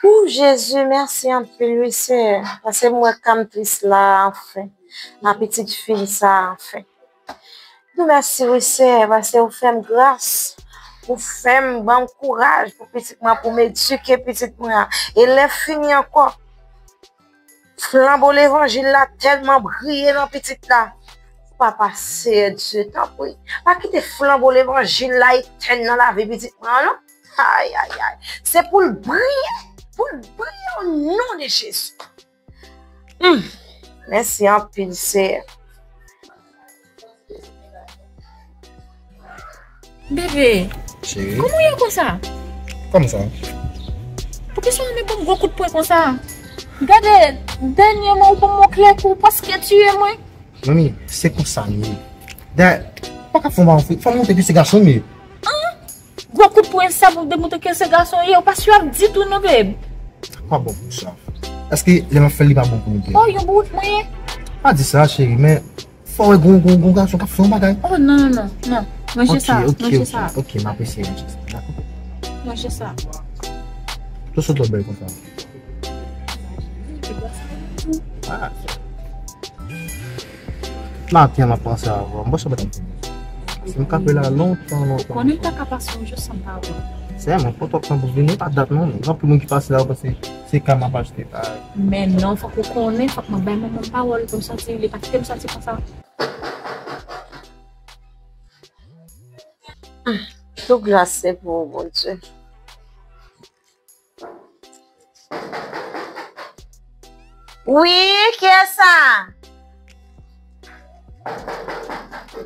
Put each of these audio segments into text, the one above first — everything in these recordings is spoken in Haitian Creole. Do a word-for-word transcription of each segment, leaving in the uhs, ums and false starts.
Ou Jezi, mèsi anpil wi Seyè, paske m wè ka m tris la anfen. A pitit fi m sa anfen. Di w mèsi wi Seyè, paske ou fè m gras, ou fè m ban m kouraj pou pitit mwen, pou m edike pitit mwen an. E lè fini ankò, flanbo levanjil la tèlman briye nan pitit la. Papa Seyè Dye, tanpri, pa kite flanbo levanjil la etèn nan lavi pitit mwen an non. Ay, ay, ay. Se pou l briye, pou l briye o non de Jezi. Hmm. Mèsi anpil, Seyè. Bebe, Cheri, kòman w ye konsa? Kòman sa? Poukisa w ap ban m gwo kout pwen konsa? Gade, dènyèman ou ban m yon klè kou, ou prèske tiye mwen. Manmi, se konsa m ye. Dayè, ou pa ka fè yon bagay, fò m montre ke se gason m ye. Gwo kout pwen sa pou demontre ke se gason w ye, ou pa swiv ditou non, babe. Sa pa bon pou sa. Èske lè m ap fè l, li pa bon pou nou de? Oh, yon bout mwen ye. Pa di sa, cheri, men fò wè gon, gon, gon gason k ap fè yon bagay. Oh, non, non, non, non. Manje sa, ok, ok, manje sa. Ok, m ap eseye manje sa, dakò? Manje sa. Tou sot lòt bèl konsa. Ah. Maten an, m ap panse avè w. M panse w pa t ap vini. Paske m kanpe la lontan, lontan, lontan. Konnen m ta ka pase yon jou san m pa wè w. Sèlman, pran twòp tan pou vini, pa dat non. Gen anpil moun ki pase la, yo panse se kay m ap achte, pa. Men non, fòk ou konnen, fòk mwen bay manman m pawòl pou m sòti, li pa kite m sòti konsa. Tout gras se pou ou, Bondye. Wi, kiyès sa?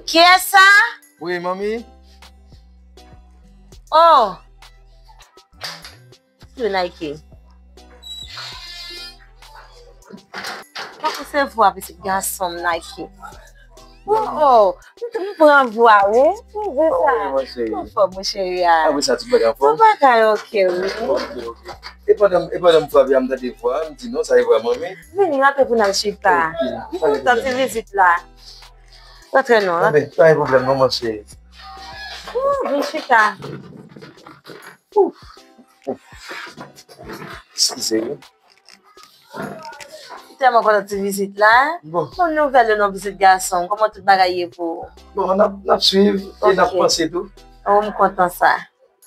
Kiyès sa? Wi, manmi. Oh. Wi, Nike. Pa konsève vwa pitit gason m, Nike. Oh, oh, m, m pran vwa, wi. M di sa. Oh, wi, mon cheri. Anfòm, mon cheri a. Apre sa, tout bagay anfòm? Tout bagay oke, wi. Oke, oke. E pandan, e pandan m frape a, m tande vwa, m di non, sa e vwa manmi. Vini, antre pou n al chita. Oke. M kontan ti vizit la. Antre non. Anben, pa gen pwoblèm non, mon cheri. Ooh, vin chita. Ooh. Eskize wi. M tèlman kontan ti vizit la. Bon. Bon nouvèl yo non pitit gason m. Kòman tout bagay ye pou ou? Bon, n ap, n ap swiv e n ap panse tou. Oh, m kontan sa.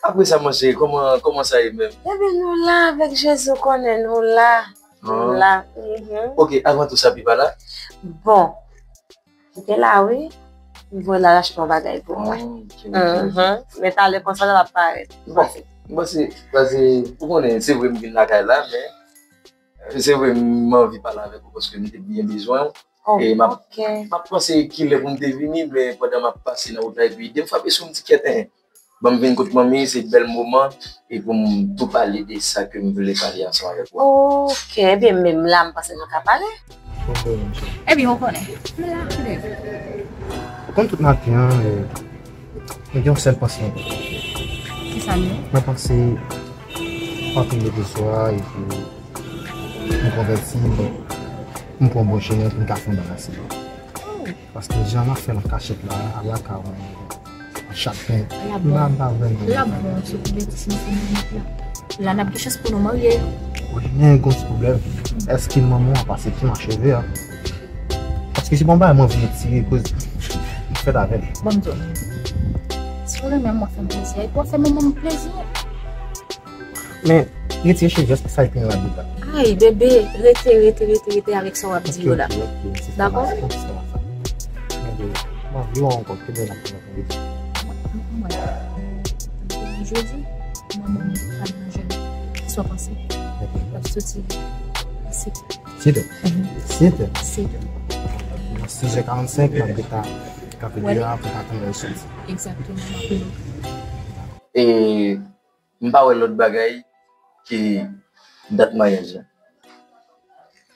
Apre sa, mon cheri, kòman, kòman sa ye menm? Ebyen, nou la avèk Jezi, ou konnen nou la. Nou la. Mhm. Oke, avan tou sa, pipa la? Bon. Li te la, wi. M voye l al achte yon bagay pou mwen. Ah, ok, ok, ok. Mhm. Men talè konsa l ap parèt. Bon, m panse, paske, ou konnen, se vre m vin lakay la, men, se vre m anvi pale avèk ou paske m te byen bezwen w. Oh, e m ap, ok. M ap panse kilè pou m te vini, men pandan m ap pase nan wout la, epi de m frape sou m di kèt, en. Ban m vin kot manmi, se bèl moman, e pou m tou pale de sa ke m vle pale ansanm avèk ou. Ok, ebyen, menm la, m panse nou ka pale. Ebyen, ou konnen. M la, konnen. Ou konn tout maten an, e, mwen gen yon sèl panse nan tèt mwen. Ki sa l ye? Mwen panse, w ap vin leve swa, epi m konvèti, m, m pran bon chemen pou m ka fè yon bagay seri. Paske jan m ap fè l an kachèt la, a la ka wè m an chak pen. M pa, m pa vrèman. L ap bon, se pou betiz m fè nan nèt la. La n ap gen chans pou nou marye. Wi, men gon ti pwoblèm. Èske manman w ap aksepte m ak cheve a? Paske se pa yon bagay m anvi retire, koz m fèt avè l. Bon, m di w, si w renmen m, w ap fè m plezi, epi w ap fè manman m plezi. Men, retire cheve a, sa l pi mal deja. Ay, bebe, rete, rete, rete, rete avèk sa w ap di yo la. Ok, ok, ok, se sa. Dakò? Sa, se sa. Bebe, m anvi wè w ankò, kenbe la pou mwen, tande. Mwen, jodi, mwen menm, m pral nan jèn. Sa w panse? Ok. L ap soti. Sèt è. Sèt è? Mhm. Sèt è? Sèt è. Nan sis è karannsenk, m ap gentan kanpe deyò a pou m atann lè l soti. Egzakteman, m ap rele w. E M pa wè lòt bagay ke dat maryaj la.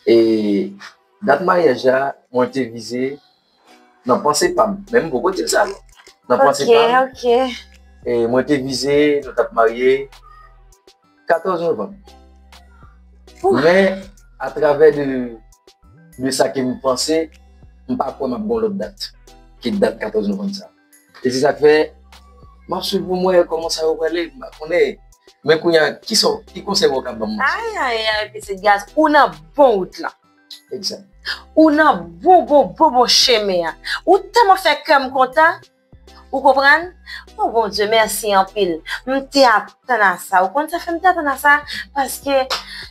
E dat maryaj la, mwen te vize nan panse pa m. Men m poko di l sa, non. Nan panse pa m. Ok, ok. E mwen te vize, nou t ap marye katòz novanm. Ouf. Men, atravè de, de sa ke m panse, m pa kwè m ap gen yon lòt dat ke dat katòz novanm sa. E se sa k fè, m ap swiv pou m wè kòman sa yo prale, m pa konnen. Men kounye a, ki sa, ki konsèy ou ka ban m? Ay, ay, ay, pitit gason, ou nan bon wout lan. Egzak. Ou nan bon, bon, bon, bon chemen an. Ou tèlman fè kè m kontan. Ou konprann? O Bondye, mèsi anpil. M te atann a sa. Ou konn sa fè m te atann a sa? Paske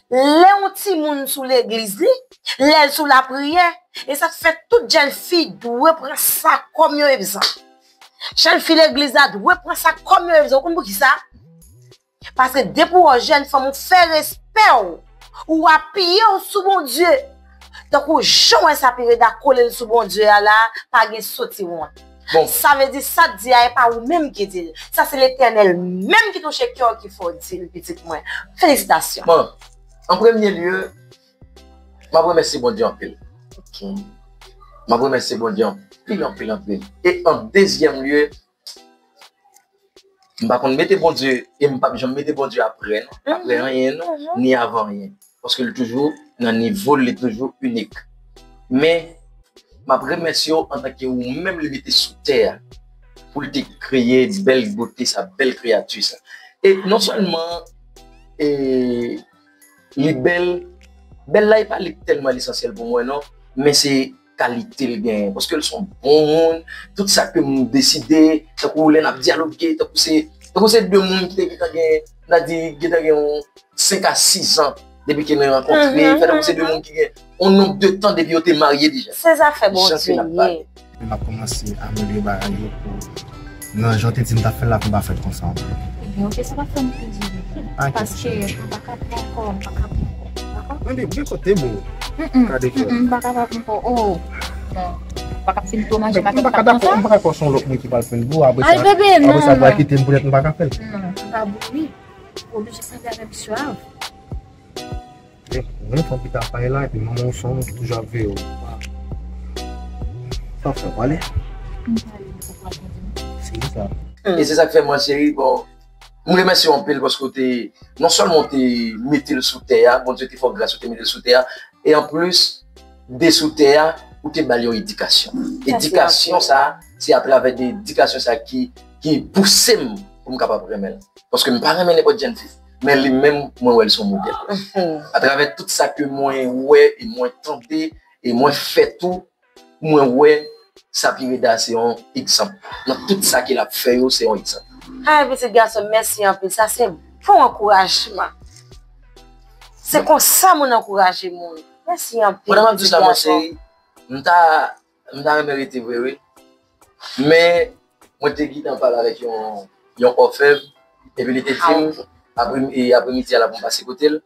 lè yon timoun sou legliz li, lè l sou lapriyè, e sa k fè tout jèn fi dwe pran sa kòm yon egzanp. Jèn fi legliz la dwe pran sa kòm yon egzanp. Ou konn poukisa? Paske depi w jèn fanm, ou fè respè w, ou apiye w sou Bondye. Tankou jan w wè Sapireda kole l sou Bondye a la, pa gen soti wont. Bon. Sa vle di sa t di a, e pa ou menm ki di l. Sa se Letènèl menm ki touche kè w ki fè w di l, pitit mwen. Felisitasyon. Bon, an premye lye, m ap remèsye Bondye anpil. Ok. M ap remèsye Bondye anpil, anpil, anpil. E an dezyèm lye, M pa konn mete Bondye, e m p ap janm mete Bondye aprè non, aprè anyen non, ni avan anyen. Paske li toujou nan nivo l, li toujou inik. Men, m ap remèsye w antanke ou menm li mete sou tè a, pou l te kreye bèl bote sa, bèl kreyati sa. E non sèlman e, li bèl, bèl la e pa li k tèlman lesansyèl pou mwen non, men se kalite l genyen. Paske l se yon bon moun, tout sa ke m deside, tankou lè n ap dyaloge, tankou se tankou se de moun ki te gentan gen, n a di, gentan gen yon senk a sis an depi ke nou rankontre, fè tankou se de moun ki gen yon nonb de tan depi yo te marye deja. Se zafè Bondye l ye. M ap kòmanse amelye bagay yo pou nan jan w te di m t ap fè l la pou m pa fè l konsa ankò. Ebyen, ok, sa p ap fè m plezi ditou. Paske m pa ka pran kò, m pa ka pran kò. Dakò? Mande, m gen kote, bro. Gade kò. M pa ka pran kò. Oh, non. M pa ka fin tou manje m pa ka dakò, m pa ka dakò se yon lòt moun ki pral fè l pou apre sa. Apre sa, pral kite m poutèt m pa ka fè l. Non, m pa bouri. Ou oblije sanble avè misye a. Mwen fanm ki ta pale la, epi manman w se yon moun ki toujou ap veye w. Sa w fè, w pale? Se sa. E se sa k fè mwen, cheri, bon, m remèsye w anpil paske w te, non sèlman w te mete l sou tè a, Bondye te fè w gras, w te mete l sou tè a, e anplis de sou tè a, ou te ba l yon edikasyon. Edikasyon sa, se atravè de edikasyon sa ki, ki pouse m pou m kapab renmen l. Paske m pa renmen nenpòt jèn fi. Men li menm, mwen wè l se yon modèl. Atravè tout sa ke mwen wè e mwen tande e mwen fè tou, mwen wè Sapireda se yon egzanp. Nan tout sa ke l ap fè yo, se yon egzanp. Ay, pitit gason, mèsi anpil. Sa se bon ankourajman. Se konsa moun ankouraje moun. Mèsi anpil. Pandan m ap di w sa, mon cheri, m ta, m ta renmen rete vre, wi. Men, mwen te gentan pale avèk yon, yon òfèv, epi li te di m, apre, e apremidi a la pou m pase kote l.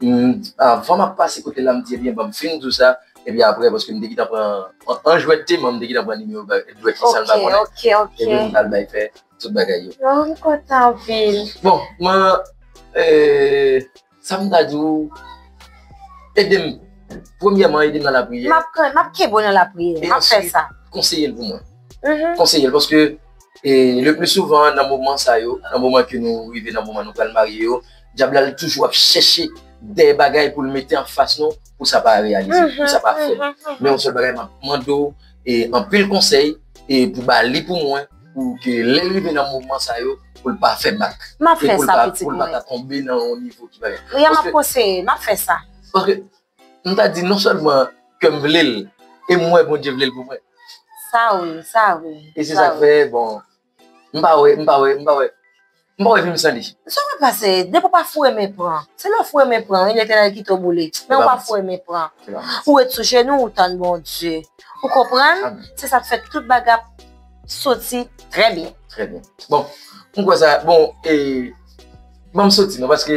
M, avan m ap pase kote l la, m di, ebyen, ban m fin di w sa, epi apre, paske m te gentan pran, an, an jwèt te, m te gentan pran nimewo jwèt li san l pa konnen. Epi m t al bay fè tout bagay yo. Oh, m kontan anpil. Bon, mwen, e, Sa m ta di w, ede m. Premyèman, ede m nan lapriyè. M ap, m ap kenbe w nan lapriyè. M ap fè sa. Konseye l pou mwen. Konseye l, paske e, le pli souvan, nan moman sa yo, nan moman ke nou rive, nan moman nou pral marye yo, dyab la, li toujou ap chèche dèyè bagay pou l mete anfas nou, pou sa pa reyalize, pou sa pa fèt. Men yon sèl bagay, m ap mande w e, anpil konsèy e, pou ba li pou mwen, pou ke lè l rive nan moman sa yo, pou l pa fè bak. M ap fè sa, pitit mwen. Pou l pa ka tonbe nan yon nivo ki bagay. Wi, m ap konseye, m ap fè sa. Paske, m ta di non sèlman ke m vle l, e m wè Bondye vle l pou mwen. Sa wi, sa wi. E se sa k fè, bon, m pa wè, m pa wè, m pa wè. M pa wè vi m san li. Sa w wè pase, depi w pa foure men pran. Se lè w foure men pran, wi, Letènèl kite w boule. Men w pa foure men pran. Ou ret sou jenou, ou tann Bondye. Ou konprann? Se sa k fè tout bagay ap soti trè byen. Trè byen. Bon, m kwè sa, bon, e, ban m soti non, paske.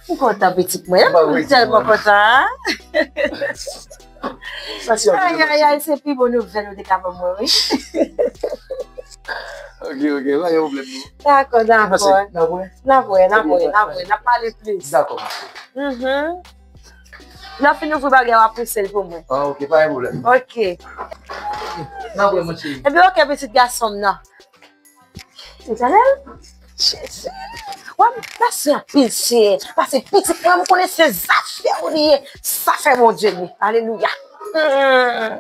M kontan pitit mwen, m tèlman kontan. Ayayay, se pi bon nouvèl ou te ka ban mwen, wi. Ok, ok, pa gen pwoblèm non. Dakò, dakò. N ap wè. N ap wè, n ap wè, n ap wè, n ap pale plis. Dakò, ma cheri. Mhm. Lè w fin ouvri bagay, w ap pouse l pou mwen. Ah, ok, pa gen pwoblèm. Ok. N ap wè, mon cheri. Ebyen, ok, pitit gason m nan. Etènèl, Jezi, w ap pase anpil, Seyè. Pase pitit mwen, m konnen se zafè w li ye. Sa fè Bondye li. Alelouya. Hmm.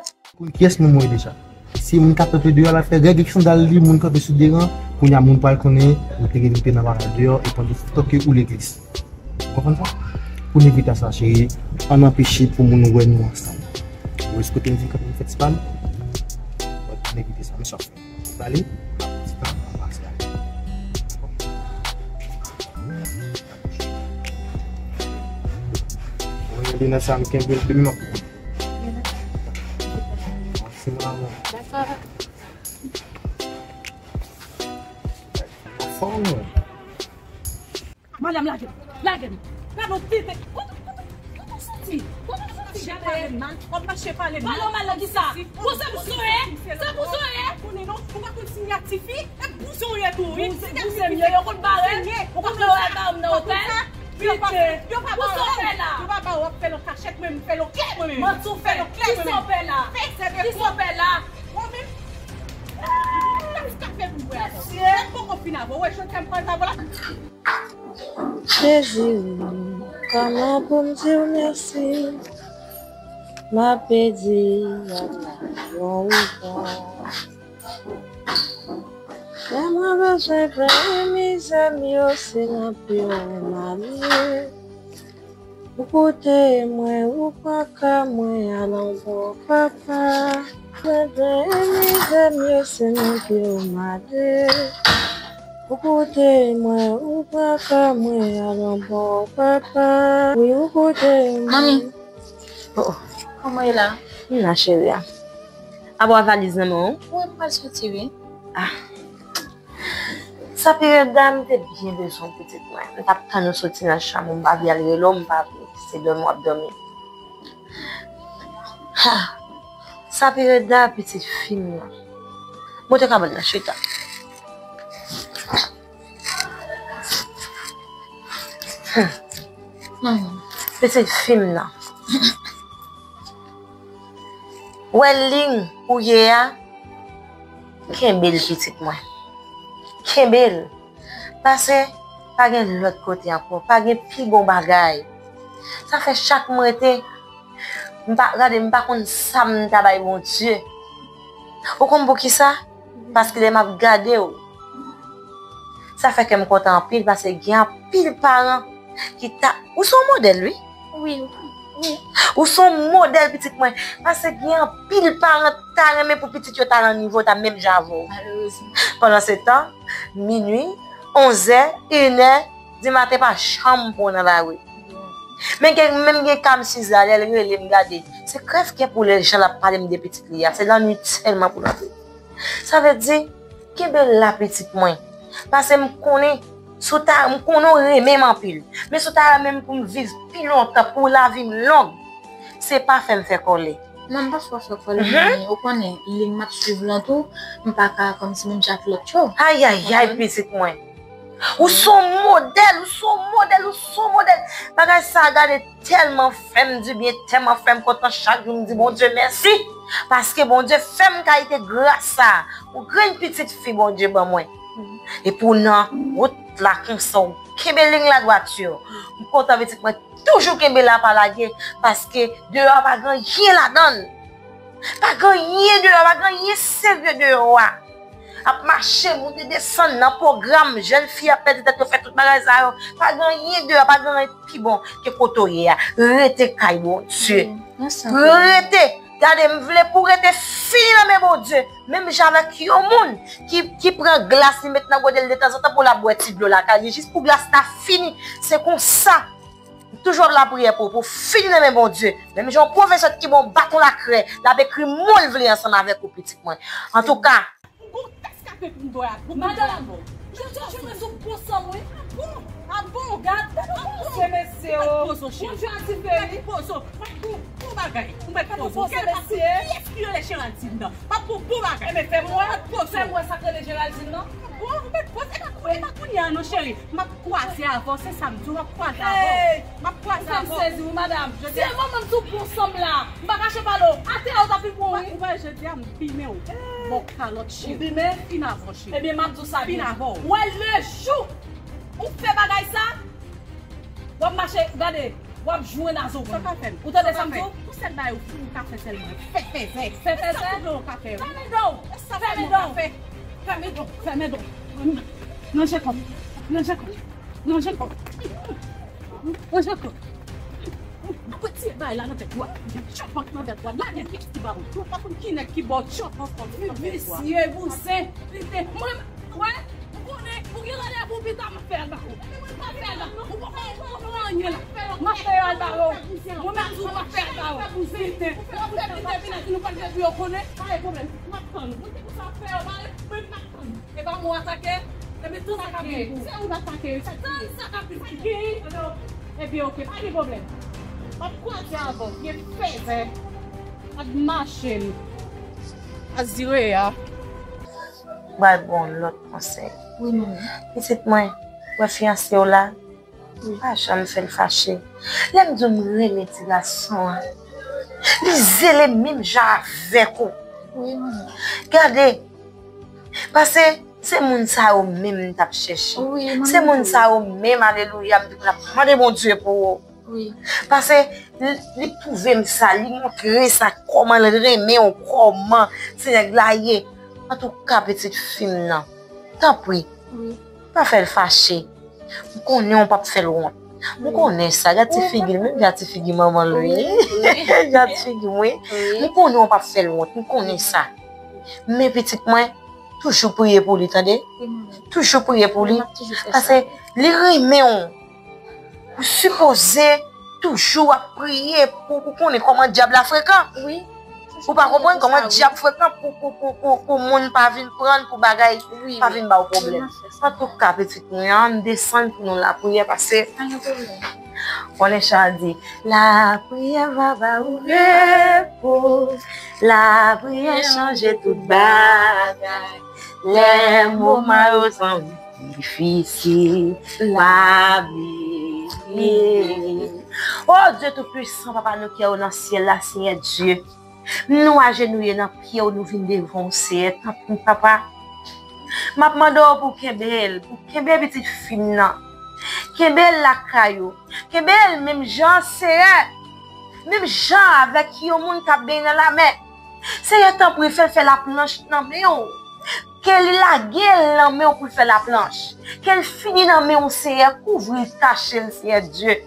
Kiyès moun mwen deja? Se moun k ap tanpe deyò a, l ap fè règ ak sandal li, moun kanpe sou deran, Kounye a, moun pral konnen ou te gen pou te nan bagay deyò e pandan se tan ke ou legliz. Ou konprann sa? Pou n evite sa, cheri, ann anpeche pou moun wè nou ansanm. Ou wè kote m vin kanpe m fè ti pale? Pou n evite sa, men sa. Pale, pran ti tan, pase ale. Mwen, Lina, sa m kenbe l de m ap pran. Mèsi, manman. Dakò. Anfòm, mwen. Madanm, lage m. Lage m. Gade yon tete. Kote, kote, kote w soti? Kote w soti? Gade. Pale mal. W ap mache pale mal. Pale w mal nan kisa? Pou se bouzen w ye? Se bouzen w ye? Konnen non, ou pa konn sinyati fi? E bouzen w ye tou, wi. Bouzen, bouzen m ye, yo konn bare. Ou konn yo al ba m nan otèl? Pite. Bouzen w fè la. Yo pa ba w, w ap fè l an kachèt, mwen, m fè l an klè, mwen menm. Manti w fè. Kisa w fè la? Kisa w fè la? Mwen menm. Kisa w fè pou m wè ankò? Mwen poko fin avè w, wè, jodi a m pral ba w la. Jezi, kòman pou m di w mèsi? M ap pedi yon repa. Lè mwen bezwen plenyen mizè m yo, se nan pye w m ale. Ou koute mwen, ou pran kè mwen, alon bon papa. Mwen plenyen mizè m yo, se nan pye w m ale. Ou koute mwen, ou pran kè mwen, alon bon papa. Wi, ou koute mwen. Manmi. Oh, oh. Kòman w ye la? M la, cheri a. Abò a valiz nan men w? Wi, m pral soti, wi. Ah. Sapireda, m te byen bezwen w, pitit mwen. M t ap tann ou soti nan chanm ou, m pa vle al rele w, m pa vle. Se dòmi w ap dòmi. Ha! Sapireda, pitit fi m nan. Monte kabann nan, chita. Hmm. Pitit fi m nan. Wè liy ou ye a, kenbe l, pitit mwen. Kenbe l. Pase, pa gen lòt kote ankò. Pa gen pi bon bagay. Sa fè chak mwen rete, m pa, gade, m pa konn sa m ta bay Bondye. Ou konn poukisa? Paske lè m ap gade w, sa fè kè m kontan anpil, paske gen anpil paran ki ta, ou se yon modèl, wi. Wi, wi. Ou se yon modèl, pitit mwen. Paske gen anpil paran ta renmen pou pitit yo ta nan nivo ta menm jan avè w. Malerezman. Pandan se tan, minui, onzè, inè di maten pa janm pran nan lari. Men gen, menm gen ka m size a, lè l rele m gade. Se krèvkè pou lè jan l ap pale m de pitit li a. Se lannwit sèlman pou l antre. Sa vle di, kenbe la, pitit mwen. Paske m konnen, si w ta, m konnen w renmen m anpil. Men si w ta renmen m pou m viv pi lontan, pou lavi m long, se pa fè m fè kòlè. Non, m pa fè w fè kòlè, mhm, men ou konnen, liy m ap swiv lan tou, m pa ka kòmsi menm jan ak lòt yo. Ayayay, pitit mwen. Ou se yon modèl, ou se yon modèl, ou se yon modèl. Bagay sa a gade tèlman fè m dibyen, tèlman fè m kontan. Chak jou m di Bondye mèsi. Paske Bondye fè m kalite gras sa a. Yon grenn pitit fi Bondye ban mwen. Epi w nan wout la konsa, w kenbe liy la dwat yo. M kontan pitit mwen toujou kenbe la pa lage. Paske deyò a pa gen anyen ladan l. Pa gen anyen deyò, pa gen anyen serye deyò a. Ap mache, moute, desann nan pwogram, jèn fi ap pèdi tèt yo, fè tout bagay sa yo. Pa gen anyen deyò, pa gen anyen pi bon ke kote w ye a. Rete kay Bondye. Wi, mèsi anpil. Rete. Gade, m vle pou w rete fini nan men Bondye. Menm jan avèk yon moun ki, ki pran glas, li met nan gode l detanzantan pou l ap bwè ti dlo lakay li, jis pou glas la fini. Se konsa. Toujou ap lapriyè pou, pou fini nan men Bondye. Menm jan yon pwofesè ki ba w baton lakrè, l ap ekri mo l vle ansanm avèk ou, pitit mwen. Antouka. M gon tès kafe pou m bwè a, pou m bwè a. Madanm, jodi a jwenn mwen sou bon sanm, wi. A bon? A bon? Gad, gad yon pwofesè, mesye, o. Pozo, cheri. Bondye a diferan. Pozo. Bon bagay. Ou mèt pozo. Gad yon pwofesè, mesye. Kiyès ki rele Géraldine nan? M ap ba w bon bagay. Enben, fè m wè, fè m wè sa k rele Géraldine nan. Bon, ou mèt poze, e pa, e pa kounye a non, cheri. M ap kwaze avè w, se sa m di w, m ap kwaze avè w. Hey! M ap kwaze avè w. Ou fè m sezi, wi, madanm. Jodi a, se manman m sou bon sanm la. M pa kache pale w. Atè a, ou t ap vin pran, wi. Ou wè, jodi a, m bimen w. Hey! Bon, kalòt, cheri. Ou bimen? Fin avè w, cheri. Ebyen, m ap di w sa byen. Fin avè w. Wè, lejou ou fè bagay sa, w ap mache, gade, w ap jwenn a zo. Sa w ka fè m? Ou tande sa m di w? Yon sèl bagay ou ka fè sèlman. Fè fèzè. Fè fèzè? E sa tout moun ka fè, wi. Fèmen do w. E sa tout moun ka fè. Fèmen do w. Fèmen do w. Nan Jakòb. Nan Jakòb. Nan Jakòb. Nan Jakòb. Mwen retire bagay la nan tèt ou a. Chòp nan tèt ou a. Lage piti ba ou. Ou pa konn ki nèg ki ba w chòp nan tèt ou a. Visye, bouzen. Li te, mwen, wè, ou konnen, ou gen randevou pita, m ap fè al ba ou. Mwen pa fè al ba ou. Ou pa konn, ou pa konn anyen la. M ap fè al ba ou. Mwen menm tou, m ap fè al ba ou. Li te, ou fè pita, pita, nou pa t vle pou yo konnen. Pa gen pwoblèm. M ap tann. Mwen te konsa fè yo mal, mwen m ap tann. E pa mwen atake, epi tout sa k ap vin pou ou. Se ou k atake, sa ki ye. Sa k ap vin pou ou. Epi, ok, pa gen pwoblèm. M ap kwaze avè w, gen fèzè ak mache m. A zire a. Pral ba w yon lòt konsèy. Wi, manman. Pitit mwen, wè fiyanse w la, pa janm fè l fache. Lè m di w m renmen ti gason an, li zele menm jan avèk ou. Wi, manman. Gade, pase se moun sa yo menm m t ap chèche. Wi, manman. Se moun sa yo menm, alelouya, m te konn ap mande Bondye pou yo. Wi. Pase li, li pwouve m sa, li montre sa, kòman l renmen w, kòman se nèg la ye. Antouka, pitit fi m nan, tanpri, wi, pa fè l fache. M konnen w p ap fè l wont. M, wi, konnen sa. Gad ti figi l, menm jan ti figi manman l, wi. Wi, wi. Gad ti figi m, wi. Wi. M konnen w p ap fè l wont. M konnen sa. Men pitit mwen, toujou priye pou li, tande? Wi, manman. Toujou priye pou li. M ap toujou fè sa. Paske li renmen w. Ou sipoze toujou ap priye pou, pou konnen kòman dyab la frekan. Wi. Ou pa konprann kòman dyab frekan pou, pou, pou, pou, pou moun pa vin pran, pou bagay pa vin ba w pwoblèm. Antouka, pitit mwen, ann desann pou nou lapriyè, pase konnen chan di, lapriyè va ba ou repo, lapriyè chanje tout bagay, lè moman yo sanble difisil, pa bliye. O Dye Toupisan, Papa nou ki nan syèl la, Senyè Dye, nou ajenouye nan pye w, nou vin devan w, Senyè, tanpri, Papa. M ap mande w pou kenbe l, pou kenbe pitit fi m nan. Kenbe l lakay ou. Kenbe l menm jan, Senyè. Menm jan avèk yon moun k ap benyen nan lamè. Senyè, tanpri, fè l fè laplanch nan men w. Ke li lage l nan men w pou l fè laplanch. Ke l fini nan men w, Senyè. Kouvri l, kache l, Senyè Dye.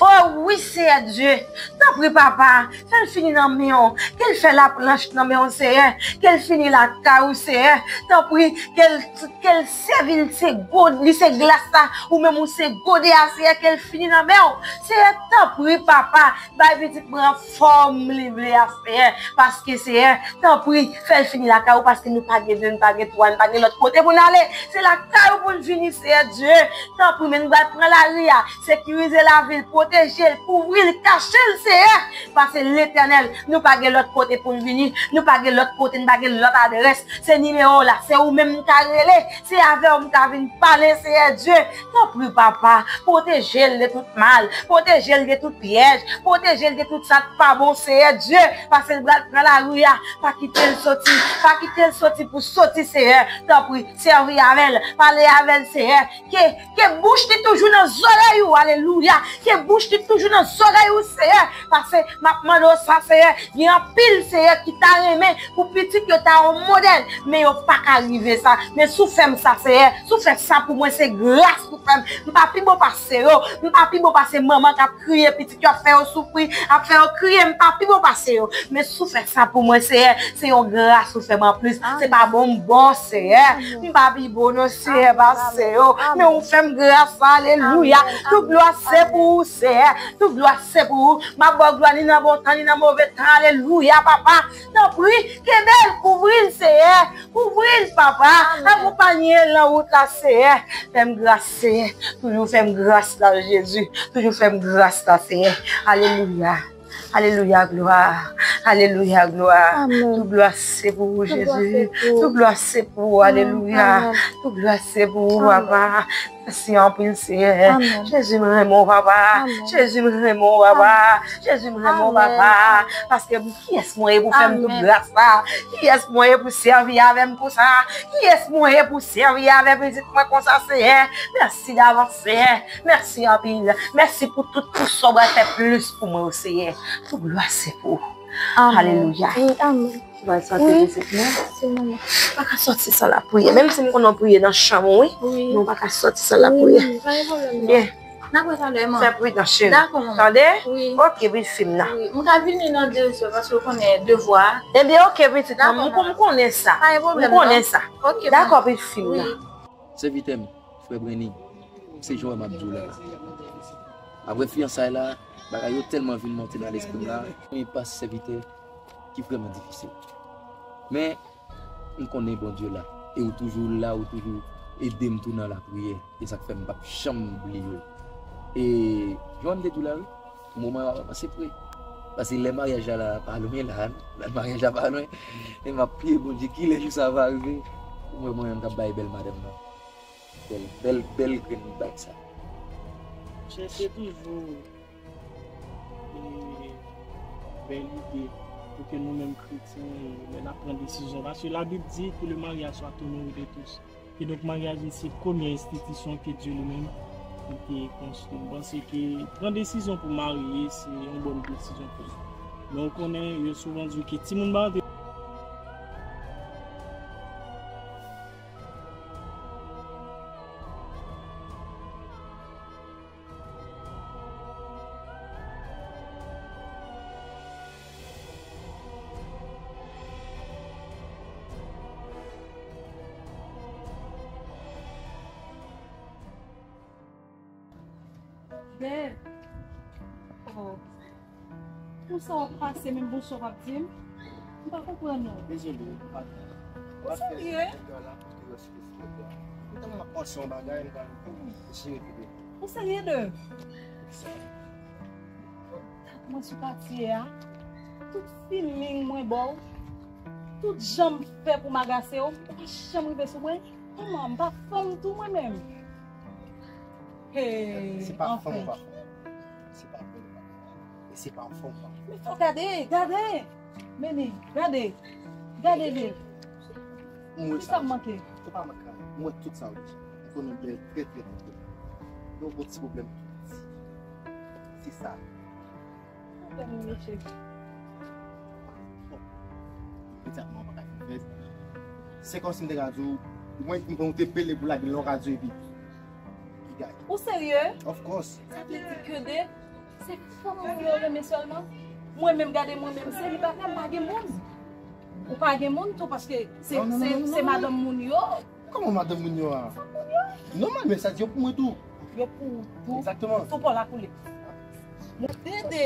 O wi, Senyè Dye. Tanpri, Papa, fè l fini nan men w. Ke l fè laplanch nan men w, Senyè. Ke l fini lakay ou, Senyè. Tanpri, ke l, ke l sèvi l, se gode, li se glas la. Ou menm, ou se gode a, Senyè. Ke l fini nan men w. Senyè, tanpri, Papa. Bay pitit mwen an fòm li vle a, Senyè. Paske, Senyè, tanpri, fè l fini lakay ou, paske nou pa gen de, nou pa gen twa, nou pa gen lòt kote pou n ale. Se lakay ou pou n vini, Senyè Dye. Tanpri, men nou pral pran lari a. Sekirize lavi l, pwoteje l, kouvri l, kache l, Senyè. Paske Letènèl, nou pa gen lòt kote pou n vini. Nou pa gen lòt kote, nou pa gen lòt adrès. Se nimewo w la, se ou menm m ka rele. Se avè w m ka vin pale, Senyè Dye. Tanpri, Papa, pwoteje l de tout mal, pwoteje l de tout pyèj, pwoteje l de tout sa k pa bon, Senyè Dye. Paske l pral pran lari a, pa kite l soti, pa kite l soti pou soti, Senyè. Tanpri, sèvi avè l, pale avè l, Senyè. Ke, ke bouch li toujou nan zòrèy ou, alelouya. Ke bouch li toujou nan zòrèy ou, Senyè. Paske m ap mande w sa, Senyè. Gen anpil, Senyè, ki ta renmen pou pitit yo ta yon modèl, men yo pa ka rive sa. Men si w fè m sa, Senyè, si w fè sa pou mwen, se gras ou fè m. M pa pi bon pase yo, m pa pi bon pase manman k ap kriye pitit yo, ap fè yo soufri, ap fè yo kriye, m pa pi bon pase yo. Men si w fè sa pou mwen, Senyè, se yon gras ou fè m anplis. Se pa bon m bon, Senyè. M pa pi bon non, Senyè, pase yo. Men ou fè m gras, alelouya. Tout glwa se pou ou, Senyè. Tout glwa se pou ou. M ap ba w glwa ni nan bon tan, ni nan move tan. Alelouya, papa. Tanpri, kenbe l, kouvri l, Senyè. Kouvri l, papa. Akonpaye l nan wout la, Senyè. Fè m gras, Senyè. Toujou fè m gras la, Jezi. Toujou fè m gras la, Senyè. Alelouya. Alelouya, glwa. Alelouya, glwa. Tout glwa se pou ou, Jezi. Tout glwa se pou ou. Alelouya. Tout glwa se pou ou, papa. Mèsi anpil, Senyè. Jezi, m renmen w, papa. Jezi, m renmen w, papa. Jezi, m renmen w, papa. Paske kiyès mwen ye pou fè m tout gras la? Kiyès mwen ye pou sèvi avè m konsa? Kiyès mwen ye pou sèvi avè pitit mwen konsa, Senyè? Mèsi davans, Senyè. Mèsi anpil. Mèsi pou tout, pou sa w pral fè plis pou mwen, o Senyè. Tout glwa se pou ou. Alelouya. Amèn. Mwen santi pitit mwen. Ou pa ka sòti san lapriyè. Menm si m konnen w priye nan chanm ou, wi. Wi. Men w pa ka sòti san lapriyè. Wi, pa gen pwoblèm, non. Byen. N ap retalè, man. Fè pridan, cheri. Dakò, manman. Tande? Wi. Ok, pitit fi m nan. Wi. M ka vini nan de zè, paske w konnen devwa. Ebyen, ok, pitit mwen. Dakò, manman. M konnen sa. Pa gen pwoblèm, non. M konnen sa. Ok, manman. Dakò, pitit fi m nan. Wi. Sèvitè m, frè Brenny, se jan w wè m ap di w la. Apre fiyansay la, bagay yo tèlman vin monte nan lespri m la, yon pas sèvitè ki vrèman difisil. Men, m konnen Bondye la, e ou toujou la, ou toujou ede m tou nan lapriyè, e sa k fè m p ap janm bliye w. E, jan m te di w la, wi, moman yo ap avanse vre. Paske lè maryaj la, la pa lwen la, lè maryaj la pa lwen, e m ap priye Bondye kilè jou sa va rive, pou mwen, mwen menm k ap bay bèl madanm nan. Bèl, bèl, bèl grenn bag sa. Chèche toujou e, bèl ide pou ke nou menm kretyen, lè n ap pran desizyon. Paske Labib di que le mariage soit honoré de tous. Kidonk, maryaj li se premye enstitisyon ke Dye li menm li te konstwi. M panse ke pran desizyon pou marye, se yon bòn desizyon pou nou. Men w konnen, yo souvan di w ke timoun pa antre Bèl. Oh. Konsa w ap pase, menm bonswa w p ap di m? M pa konprann ou. Dezole, m pa t. Ou serye? Ou serye de? Mwen sou katye a, tout feeling mwen ba w, tout jan m fè pou m agase w, ou pa janm rive sou mwen. Kòman, m pa fanm tou mwen menm? Hey, se pa fanm ou pa fanm. Se pa fanm ou pa fanm. E se pa fanm ou pa fanm. Men fò gade, gade. Meni, gade. Gade li. Mwen sa. Kisa m manke? Ou pa manke anyen. Mwen tout sa ou di. M konnen w bèl trè, trè, trè, trè bèl. Yon bon ti pwoblèm tou piti. Se sa. Pwoblèm ou, mesye. Imedyatman, ou pa ka fin fè. Se kòmsi m te ka di w, mwen, m te pele pou lage l nan radyo epi ki gaye. Ou serye? Of course. Sa vle di ke de, se fanm moun yo renmen sèlman? Mwen menm, gade mwen menm, selibata, m pa gen moun. Ou pa gen moun tou, paske se, se, se madanm moun yo. Kòman madanm moun yo a? Nòmal, men sa di yo pou mwen tou. Yo pou ou tou. Egzakteman. Sou pò la koule. Dede,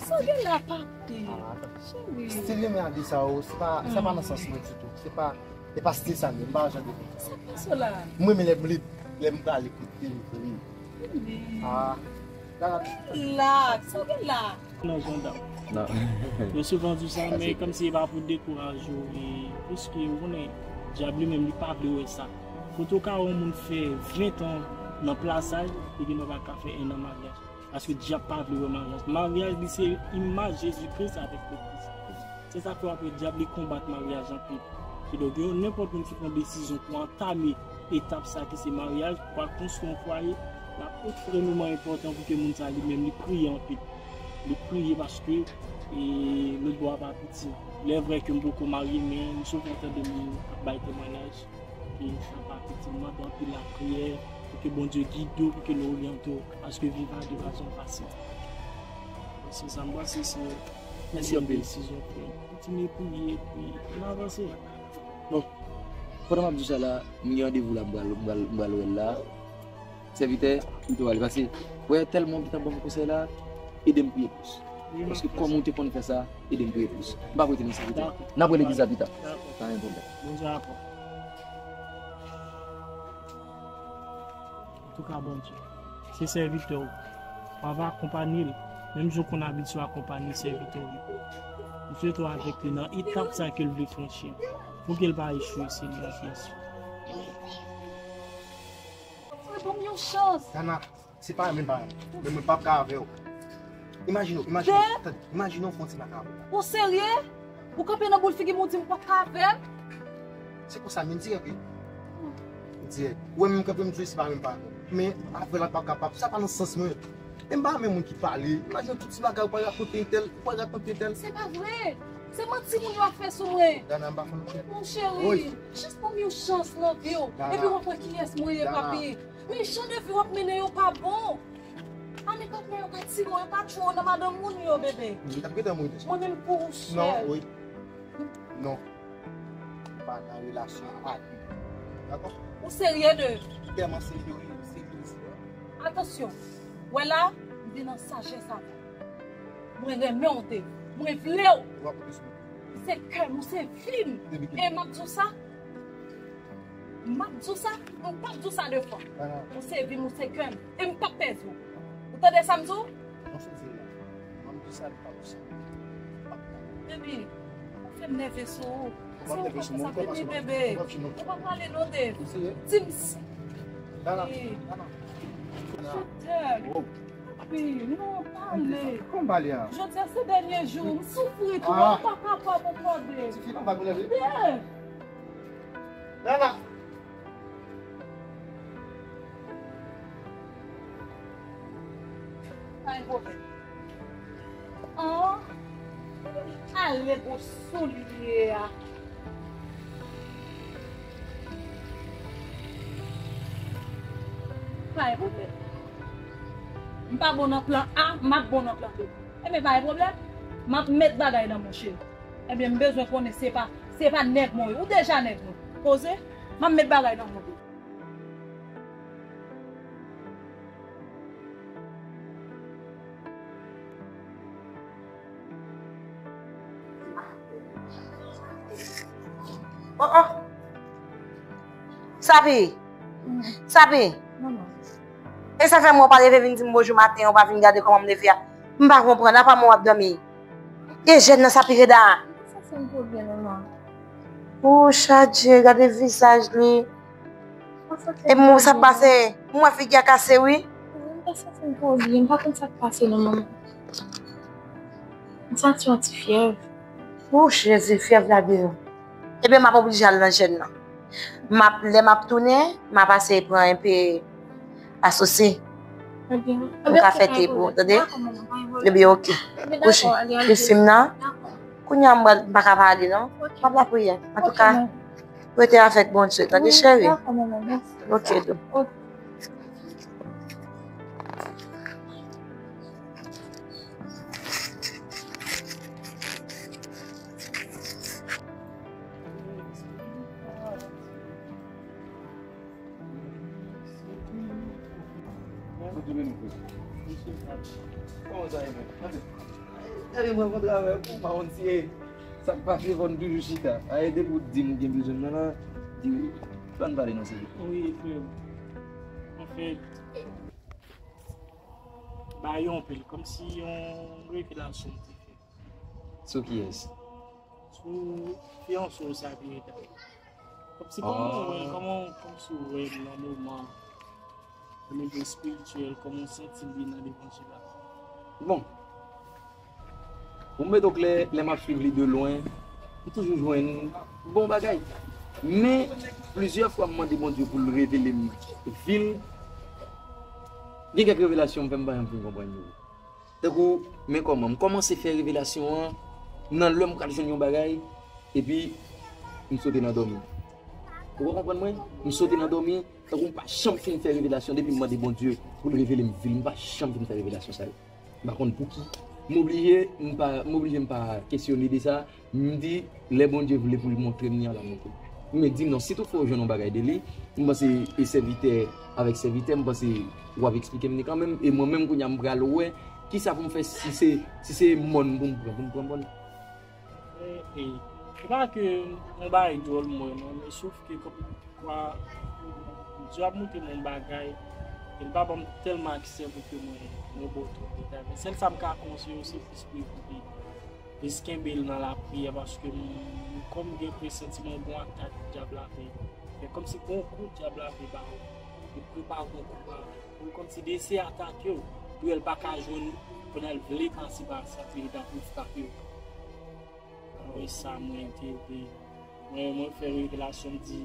sa w gen la, papi? Cheri. Stil renmen a de sa o, se pa, sa pa nan sans mwen ditou. Se pa, e pa stil sa menm, m pa jan de moun. Sa pa sa la? Mwen, men lè m li, lè m prale kote m vle. Ah. Relax, sa w gen la? Nan jandam. Non. Yo souvan di sa, men kòmsi e pa pou dekouraje w, e, piske ou konnen, dyab li menm, li pa vle wè sa. Kote w ka wè yon moun fè ven tan nan plasaj, epi nou pa ka fè en an maryaj. Paske dyab pa vle wè maryaj. Maryaj, li se imaj Jezi Kris avèk legliz. Se sa k fè w ap wè dyab, li konbat maryaj anpil. Kidonk, yo, nenpòt moun ki pran desizyon pou antame etap sa ki se maryaj, pou al konstwi yon fwaye, l ap ekstrèmeman enpòtan pou ke moun sa li menm li priye anpil. Li priye paske, e, lòt bò a pa piti. Lè vrè ke m poko marye, men m souvan tande moun ap bay temwayaj ke sa pa piti. M mande anpil lapriyè pou ke Bondye gide w, pou ke l oryante w, paske viv a de pa janm fasil. Se sa m panse se yon bòn desizyon, frè. Kontinye priye, epi ann avanse. Bon, pandan m ap di w sa la, m gen randevou la, m pral, m pral, m pral wè l la. Sèvitè, m tou ale, paske, wè, tèlman w gentan ban m konsèy la, ede m priye plis. Paske kòm ou te konn fè sa, ede m priye plis. M p ap rete nan sèvitè. N ap wè legliz la pita. Pa gen pwoblèm. Bondye aprann. Antouka, Bondye, se sèvitè w. W ap akonpanye l, menm jan w konn abitye akonpanye sèvitè w yo. M swete w avèk li nan etap sa ke l vle franchi an. Pou ke l pa echwe, Senyè, jezi. Ban m yon chans. Tana, se pa menm pa menm. Men mwen p ap ka avè w. Imajine w, imajine w, tande, imajine w fè yon ti makabò. Ou serye? Ou kanpe nan boul figi m, ou di m p ap ka avè l? Se konsa, men dirèk, wi. Dirèk. Ou wè menm kanpe m di w se pa menm pa menm. Men avè l la m p ap kapab. Sa pa nan sans mwen. E m pa renmen moun ki pale. Imajine w tout ti bagay ou pral rakonte entèl, ou pral rakonte entèl. Se pa vre. Se manti moun yo ap fè sou mwen. Dana, m pa konn kè. Mon cheri, jis ban m yon chans nan vi w. Dana. Epi w ap wè kiyès mwen ye, papi. Men jan de vi w ap mennen yo pa bon. Ane kòk mwen yo ka ti mwen, yo pa tchwe nan madanm moun yo, bebe. Mwen menm pou ou, chè. Non, wi. Non. Pa nan relasyon ak li. Dakò? Ou serye de? Tèlman serye, wi, serye, serye. Atansyon. Wè la, m vin an sajès avè w. Mwen renmen w, Dave. Mwen vle w. Ou ap koute sou mwen. Se kè m, ou se vi m. E m ap di w sa. M ap di w sa, m p ap di w sa de fwa. Ou se vi m, ou se kè m. E m p ap pèdi w. Ou tande sa m di w? Non, se di la. M ap di sa, li pa pou sa. Baby, ou fè m nève sou ou. Ou pa nève sou mwen, ou pa pase mwen. Ou pa prale non, Dave. Di m si. Dana, Dana. Papi, non, pale. Kòman pale a? Jodi a se dènye jou, m soufri tou, m pa kapab ankò, Dave. Tifi, pa bagay la. Dave. Dana. Pa gen pwoblèm. An, ale gwo soulye a. Pa gen pwoblèm. M pa bon nan plan A, m ap bon nan plan B. Ebyen, pa gen pwoblèm. M ap met bagay nan men w, cheri. Ebyen, m bezwen konnen se pa, se pa nèg mwen w ye. Ou deja nèg mwen. Poze. M ap met bagay nan men w. Oh, oh. Sapi. Sapi. E sa fè mwen w pa leve vin di m bonjou maten, w pa vin gade kòman m leve a. M pa konprann, apa mwen w ap dòmi? E jèn nan sa pi reda a. Sa se yon pwoblèm, manman. Ou chaje, gade vizaj li. E mwen sa pase, mwen figi a kase wi. Mwen pa santi m twò byen, m pa konn sa k pase non, manman. M santi yon ti fyèv. Ou Jezi, fyèv la deyò. Ebyen, m ap oblije al nan jèn nan. M ap, lè m ap tounen, m ap pase pran enpe asosi. Ebyen, m ka fè te pou ou, tande? Ebyen, oke. Kouche. Kouche m nan. Kounye a m pral, m pa ka pale non. M ap lapriyè. Antouka, rete avèk Bondye, tande cheri? Oke, dou. Kòman sa ye menm? Gade mwen konn travay pou pa yon ti sa k pase fò n toujou chita. Aye depi w di m ou gen bezwen m nan la, di w pa n pale nan seri. Wi, frè m. Anfèt, ba yo anpil, kòmsi yon revelasyon m te fè. Sou kiyès? Sou fiyanse w sa ki rete. Kòmsi kòman w wè l, kòman, kòmsi w wè l nan moman, o nivo espirityèl, kòman w santi l ye nan levanjil la? Bon. Pou m mete w klè, lè m ap swiv li de lwen, m toujou jwenn bon bagay. Men, plizyè fwa m mande Bondye pou l revele m vi l. Gen kèk revelasyon m fè m pa janm fin konprann yo. Tankou, men kòman, m kòmanse fè revelasyon an nan lè m pral jwenn yon bagay, epi m sote nan dòmi. Ou konprann mwen? M sote nan dòmi, tankou m pa janm fin fè revelasyon depi m mande Bondye pou l revele m vi l, m pa janm fin fè revelasyon sa yo. M pa konn pouki. M oblije, m pa, m oblije m pa kesyone de sa. M di, lè Bondye vle pou l montre m li, l a montre m. Men di m non, si toutfwa w jwenn yon bagay de li, m panse e sèvitè avèk sèvitè, m panse w ap eksplike m li kanmenm, e mwen menm kounye a m pral wè kisa pou m fè, si se, si se mòn pou m pran, pou m pran mòn. E, e, se pa ke yon bagay dwòl m wè non, men sof ke kòm kwa Bondye ap montre m yon bagay, e l pa ban m tèlman aksè pou ke mwen, mwen ba w twòp detay. Men sèl sa m ka konseye w, se plis priye pou li. Plis kenbe l nan lapriyè, paske m, m kòm gen presantiman yon atak dyab la fè. Men kòmsi gen yon kou dyab la fè ba ou. Li prepare yon kou ba ou. Pou kòmsi de se atak yo, pou l pa ka jwenn, pandan l vle pase pa sa, pou li ta pou frape yo. Anwe sa mwen te, te, mwen, mwen fè revelasyon, m di,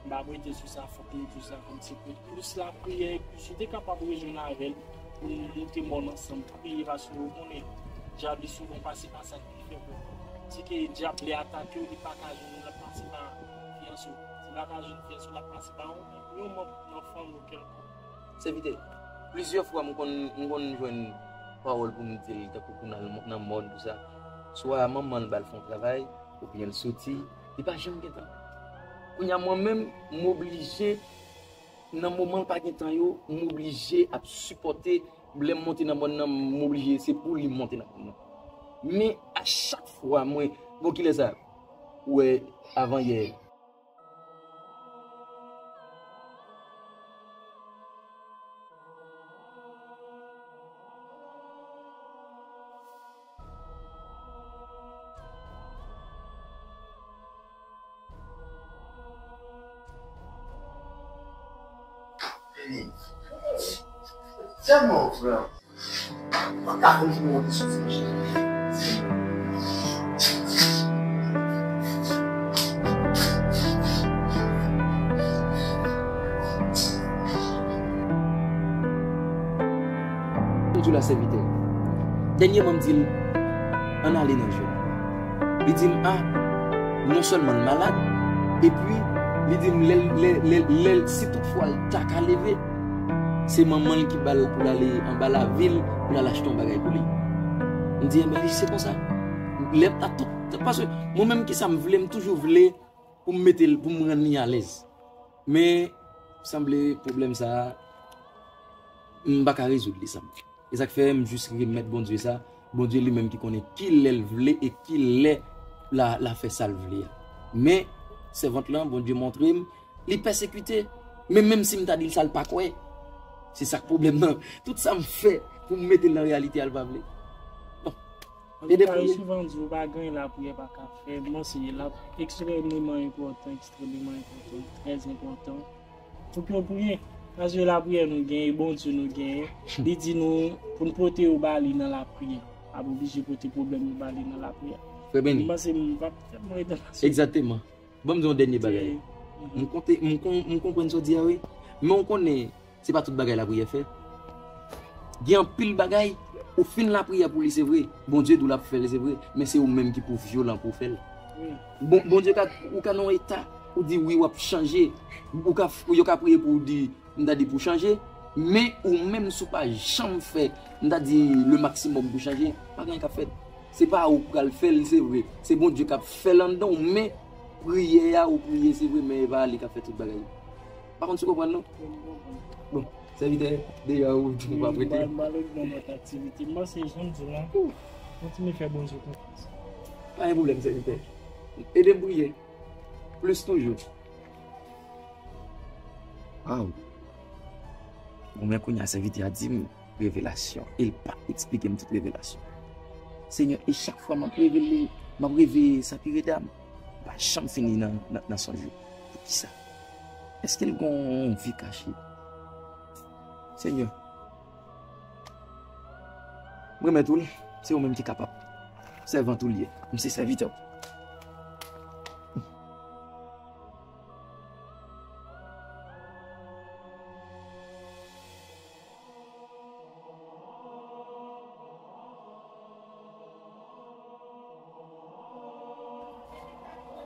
m pa prete sou sa, fòk nou di sa kòmsi pou plis lapriyè, epi si w te kapab rejwenn avè l, pou nou moute mòn ansanm, priye, paske ou konnen, dyab li souvan pase pa sa ki fè pè. Si ke dyab li atake w, li pa ka jwenn ou, l ap pase pa fiyanse w. Si l pa ka jwenn fiyanse w, l ap pase pa yon, yon manm nan fanmi w kèlkonk. Sèvitè, plizyè fwa m konn, m konn jwenn pawòl pou m di l, tankou pou n al nan mòn, tou sa. Swa manman l ba l fè yon travay, oubyen l soti, li pa janm gen tan. Kounye a, mwen menm, m oblije, nan moman l pa gen tan yo, m oblije ap sipòte, lè m monte nan mòn nan, m oblije, se pou li m monte nan mòn nan. Men, a chak fwa, mwen, bon, kilè sa? Ou wè, avan yè. Tèlman frè. Mwen ka konprann mwen te sou fè. M di w la, sèvitè. Dènyèman, m di l, ann ale nan jèn. Li di m, a, non sèlman l malad, epi li di m, lè, lè, lè, lè, si toutfwa l ta ka leve, se manman l ki ba l pou l ale anba lavil, pou l al achte yon bagay pou li. M di, enben, se konsa. Lè a tout, paske mwen menm, kisa m vle, m toujou vle pou m mete l, pou m rann li alèz. Men, sanble pwoblèm sa a, m pa ka rezoud li, sanble. E sa k fè m jis remèt Bondye sa. Bondye li menm ki konnen ki lè l vle e ki lè l a, l a fè sa l vle a. Men, sèvant lan, Bondye montre m, li pèsekite. Men menm si m ta di l sa, l pa kwè. Se sa k pwoblèm nan. Tout sa m fè pou m mete l nan reyalite a, l pa vle. Bon. Ede priye. Souvan di, ou pa gen lapriyè pa ka fè. Mwen, se l ap ekstrèmeman enpòtan, ekstrèmeman enpòtan, trè enpòtan. Pou ke w priye. Paske lapriyè nou genyen, Bondye nou genyen. Li di nou pou n pote yo ba li nan lapriyè. Pa oblije pote pwoblèm nou ba li nan lapriyè. Frè Benny. M panse m p ap tèlman rete nan sou. Egzakteman. Ban m di yon dènye bagay. M konte, m kon-, m konprann sa w di a, wi. Men w konnen, se pa tout bagay lapriyè fè. Gen anpil bagay, ou fin lapriyè pou li, se vre. Bondye di w l ap fè l, se vre. Men se ou menm ki pou vyolan pou w fè l. Wi. Bon, Bondye ka, ou ka nan yon eta, ou di wi, w ap chanje. Ou ka, yo ka priye pou w di, m ta di pou chanje. Men ou menm, si w pa janm fè, m ta di, le maximum pou chanje, pa gen anyen k ap fèt. Se pa ou k pral fè l, se vre. Se Bondye k ap fè l anndan w, men priyè a ou priye, se vre, men e pa li k ap fè tout bagay. Pa konn si w konprann, non? Bon, sèvitè, deja ou, ou pa prete. Wi, m pa, m pa lòt nan lòt aktivite. M panse jan m di w lan, kontinye fè Bondye konfyans. Pa gen pwoblèm, sèvitè. Ede m priye. Plis toujou. Waw. Bon, men kounye a, sèvitè a di m revelasyon. E l pa eksplike m tout revelasyon. Senyè, e chak fwa m ap reve, m ap reve Sapireda, m pa janm fini nan, nan, nan sonj yo. Poukisa? Èske l gen yon vi kache? Senyè, m remèt ou l, se ou menm ki kapab. Sèvant ou l ye. M se sèvitè w.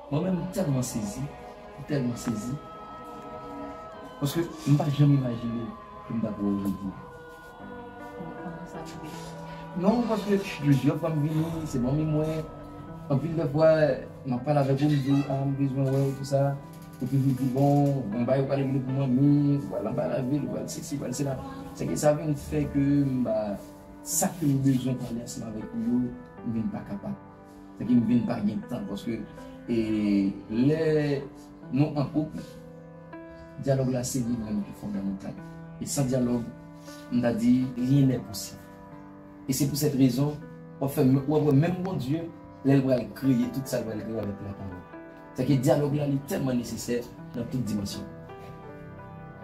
Mwen menm, m tèlman sezi, m tèlman sezi. Paske m pa janm imajine ke m ta pou wè w jodi. Non, paske plizyè fwa m vini, se manmi mwen. Anpil de fwa, m ap pale avèk ou, m di w, a, m bezwen wè w, tou sa. Ou toujou di, bon, bon, bay, ou pral regle pou manmi, ou pral anba lavil, ou pral sesi, ou pral sela. Se ke sa vin fè ke m pa, sa ke m bezwen pale ansanm avèk ou yo, m vin pa kapab. Se ke m vin pa gen tan, paske, e, lè nou an koup, dyalòg la se li menm ki fondamantal. E san dyalòg, m ta di, rien n'est possible. E se pou sèt rezon, w ap fè, w ap wè menm Bondye, lè l pral kreye tout sa l pral kreye avèk lapawòl. Sèke dyalòg la, li tèlman nesesè nan tout dimansyon.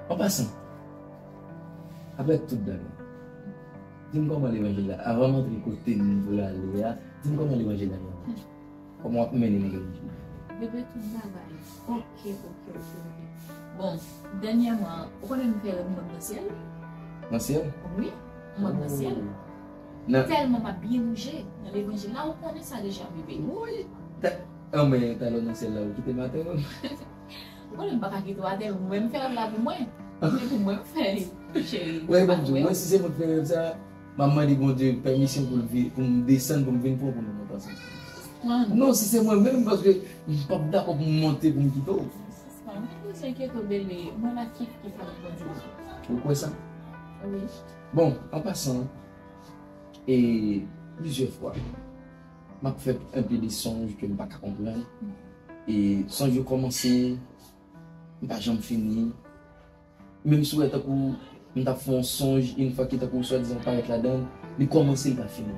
An pasan, apre tout bagay, di m kòman levanjil la, avan m antre kote m vle ale a, di m kòman levanjil la ye. Kòman w ap mennen levanjil la? Bebe, tout bagay. Ok, ok, ok, ok. Bon, dènyèman, ou konnen m fè rèv m wè m nan syèl? Nan syèl? Wi, m wè m nan syèl. Tèlman m ap byen bouje nan levanjil la, ou konnen sa deja, bebe. Wi. Anmè, talò nan syèl la, ou kite m atè menm. Ou konnen m pa ka kite w atè, ou menm fè lòt la pou mwen. Se pou mwen m fè li, cheri. Wi, bon, mwen, si se mwen k fè rèv sa, m ap mande Bondye pèmisyon pou l vi-, pou m desann, pou m vin pran pou nou monte ansanm. Non, si se mwen menm, paske m p ap dakò pou m monte pou m kite w. Sispann, ou pa bezwen enkyete w, bebe. Mwen la kif kif avèk Bondye. Ou kwè sa? Wi. Bon, an pasan, e plizyè fwa, m ap fè enpe de sonj ke m pa ka konprann. E sonj yo kòmanse, m pa janm fini. Menm si w wè tankou m t ap fè yon sonj, yon fwa ki tankou swadizan parèt ladan l, li kòmanse, li pa fini.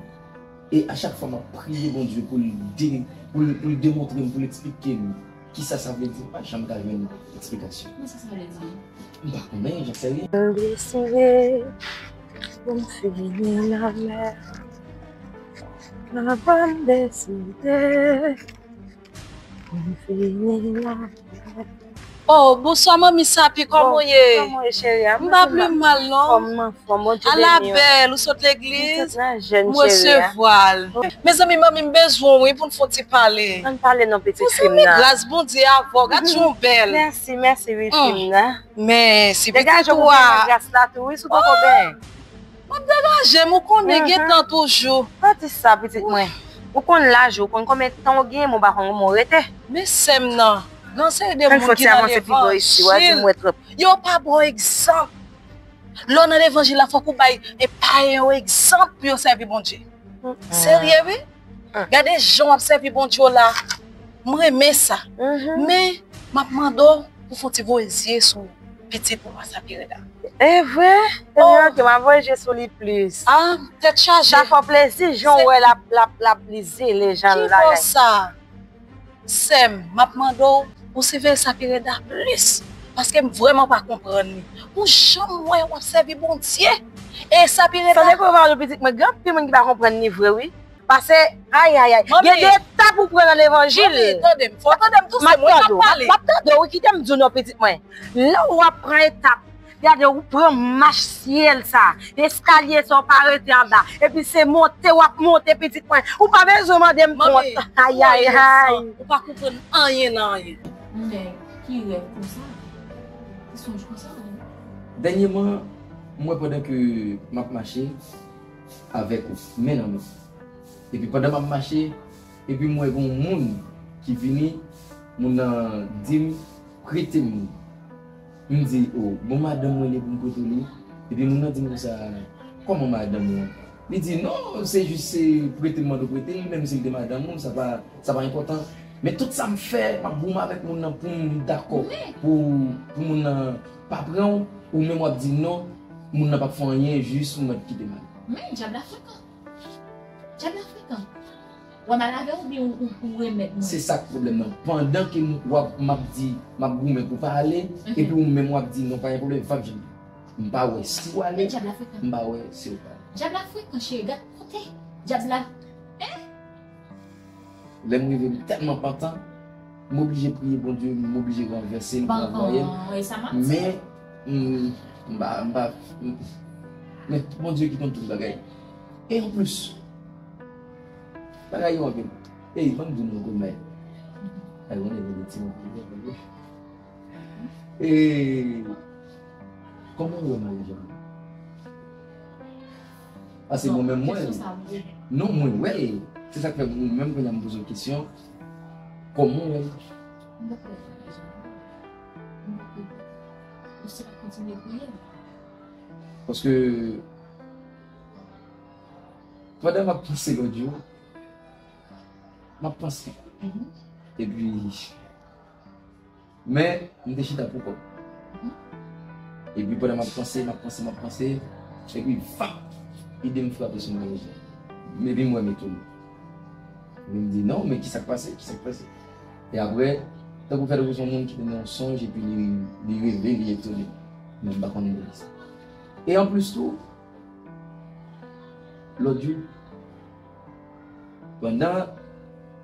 E a chak fwa, m ap priye Bondye pou l de-, pou l, pou l demontre m, pou l eksplike m kisa sa vle di, m pa janm ka jwenn eksplikasyon. Kisa sa vle di? M pa konnen, j'en sais rien. Desire pou m fini nan mè. Avan m deside pou m fini nan mè. Oh, bonswa manmi Sapi, kòman w ye? Kòman w ye, cheri? M pa pli mal non. Kòman? Ala bèl, ou sot legliz? M resevwa l. Mezanmi, manmi, m bezwen w wi pou n fè yon ti pale. Ann pale non, pitit fi m nan. Mezanmi, gras Bondye avè w, gad jan w bèl. Mèsi, mèsi wi, fi m nan. Mèsi, pitit ou a. Degaje w pou w gen gras la tou wi, si w poko benyen. M ap degaje m, ou konnen, gen tan toujou. Pa di sa, pitit mwen. Ou konn laj ou, ou konn konbyen tan w genyen, men w pa konn kòman w rete. Men sè m nan, gen yon seri de moun ki nan levanjil. Yo pa ba w egzanp. Lè w nan levanjil la, fòk ou bay e payen yo egzanp pou yo sèvi Bondye. Serye, wi. Gade jan w ap sèvi Bondye w la. M renmen sa. Men, m ap mande w pou fè yon ti voye zye sou pitit mwen an, Sapireda. E vre? Ebyen, oke, m ap voye zye sou li plis. Ah, tèt chaje. Sa fè w plezi, jan w wè l ap, l ap, l ap li zele, jan l la. Ki fè w sa? Sè m, m ap mande w pou siveye Sapireda plis, paske m vrèman pa konprann li. Pou jan m wè w ap sèvi Bondye, e Sapireda. Sa dekouraje w, pitit mwen, gen anpil moun ki pa konprann li vre, wi. Pase, ayayay, gen de etap ou pran nan levanjil. Manmi, tande m, fò w tande m tou, se mwen k ap pale. M ap tande w, wi, kite m di w non, pitit mwen. Lè w ap pran etap, gade, ou pran mach syèl sa, eskalye sa, ou pa rete anba. Epi se monte w ap monte, pitit mwen. Ou pa bezwen mande m kont. Ayayay. Ou pa konprann anyen nan anyen. Men, ki rèv konsa? Ki sonj konsa? Dènyèman, m wè pandan ke m ap mache avèk ou, men nan men. Epi pandan m ap mache, epi m wè gen yon moun ki vini, moun nan di m, "Prete m li." M di, "O, bon, madanm mwen li pou m prete w li." Epi moun nan di m konsa, "Kòman madanm ou an?" Li di, "Non, se jis se prete m mande w prete l, menm si l te madanm ou, sa pa, sa pa enpòtan." Men tout sa m fè, m ap goumen avèk moun nan pou m dakò, pou, pou moun nan pa pran w, ou menm w ap di non, moun nan p ap fè anyen, jis ou mèt kite m ale. Men dyab la frekan. Dyab la frekan. W a mal avè w oubyen ou, ou, ou remèt mwen? Se sa k pwoblèm nan. Pandan ke m, w ap, m ap di, m ap goumen pou pa ale, epi ou menm w ap di, "Non, pa gen pwoblèm, fak jwenn." M pa wè si w ale, m pa wè si w pa ale. Dyab la frekan, cheri, gad kote dyab la. Hein? Lè m rive, m tèlman pantan, m oblije priye Bondye, m oblije ranvèse l pou anvwaye l. Men, m, m pa, m pa, m, men Bondye ki konn tout bagay. E anplis, bagay yo anpil. Ey, ban m di nou yon gwo mèt. Ay, on est des petits. E kòman w wè maryaj la? Paske mwen menm, mwen, non, mwen wè l. Se sa k fè mwen menm kounye a m poze w kesyon. Kòman w wè l? Paske pandan m ap panse lòt jou, m ap panse. Epi, men, m te chita pou kò m. Epi pandan m ap panse, m ap panse, m ap panse, epi vap, ide m frape sou maryaj la. Epi m wè m etone. Epi m di, "Non, men kisa k pase? Kisa k pase?" E apre, tankou fè tankou se yon moun ki te nan yon sonj, epi li, li reve, li etone. Men m pa konnen de kisa. E anplis tou, lòt jou, pandan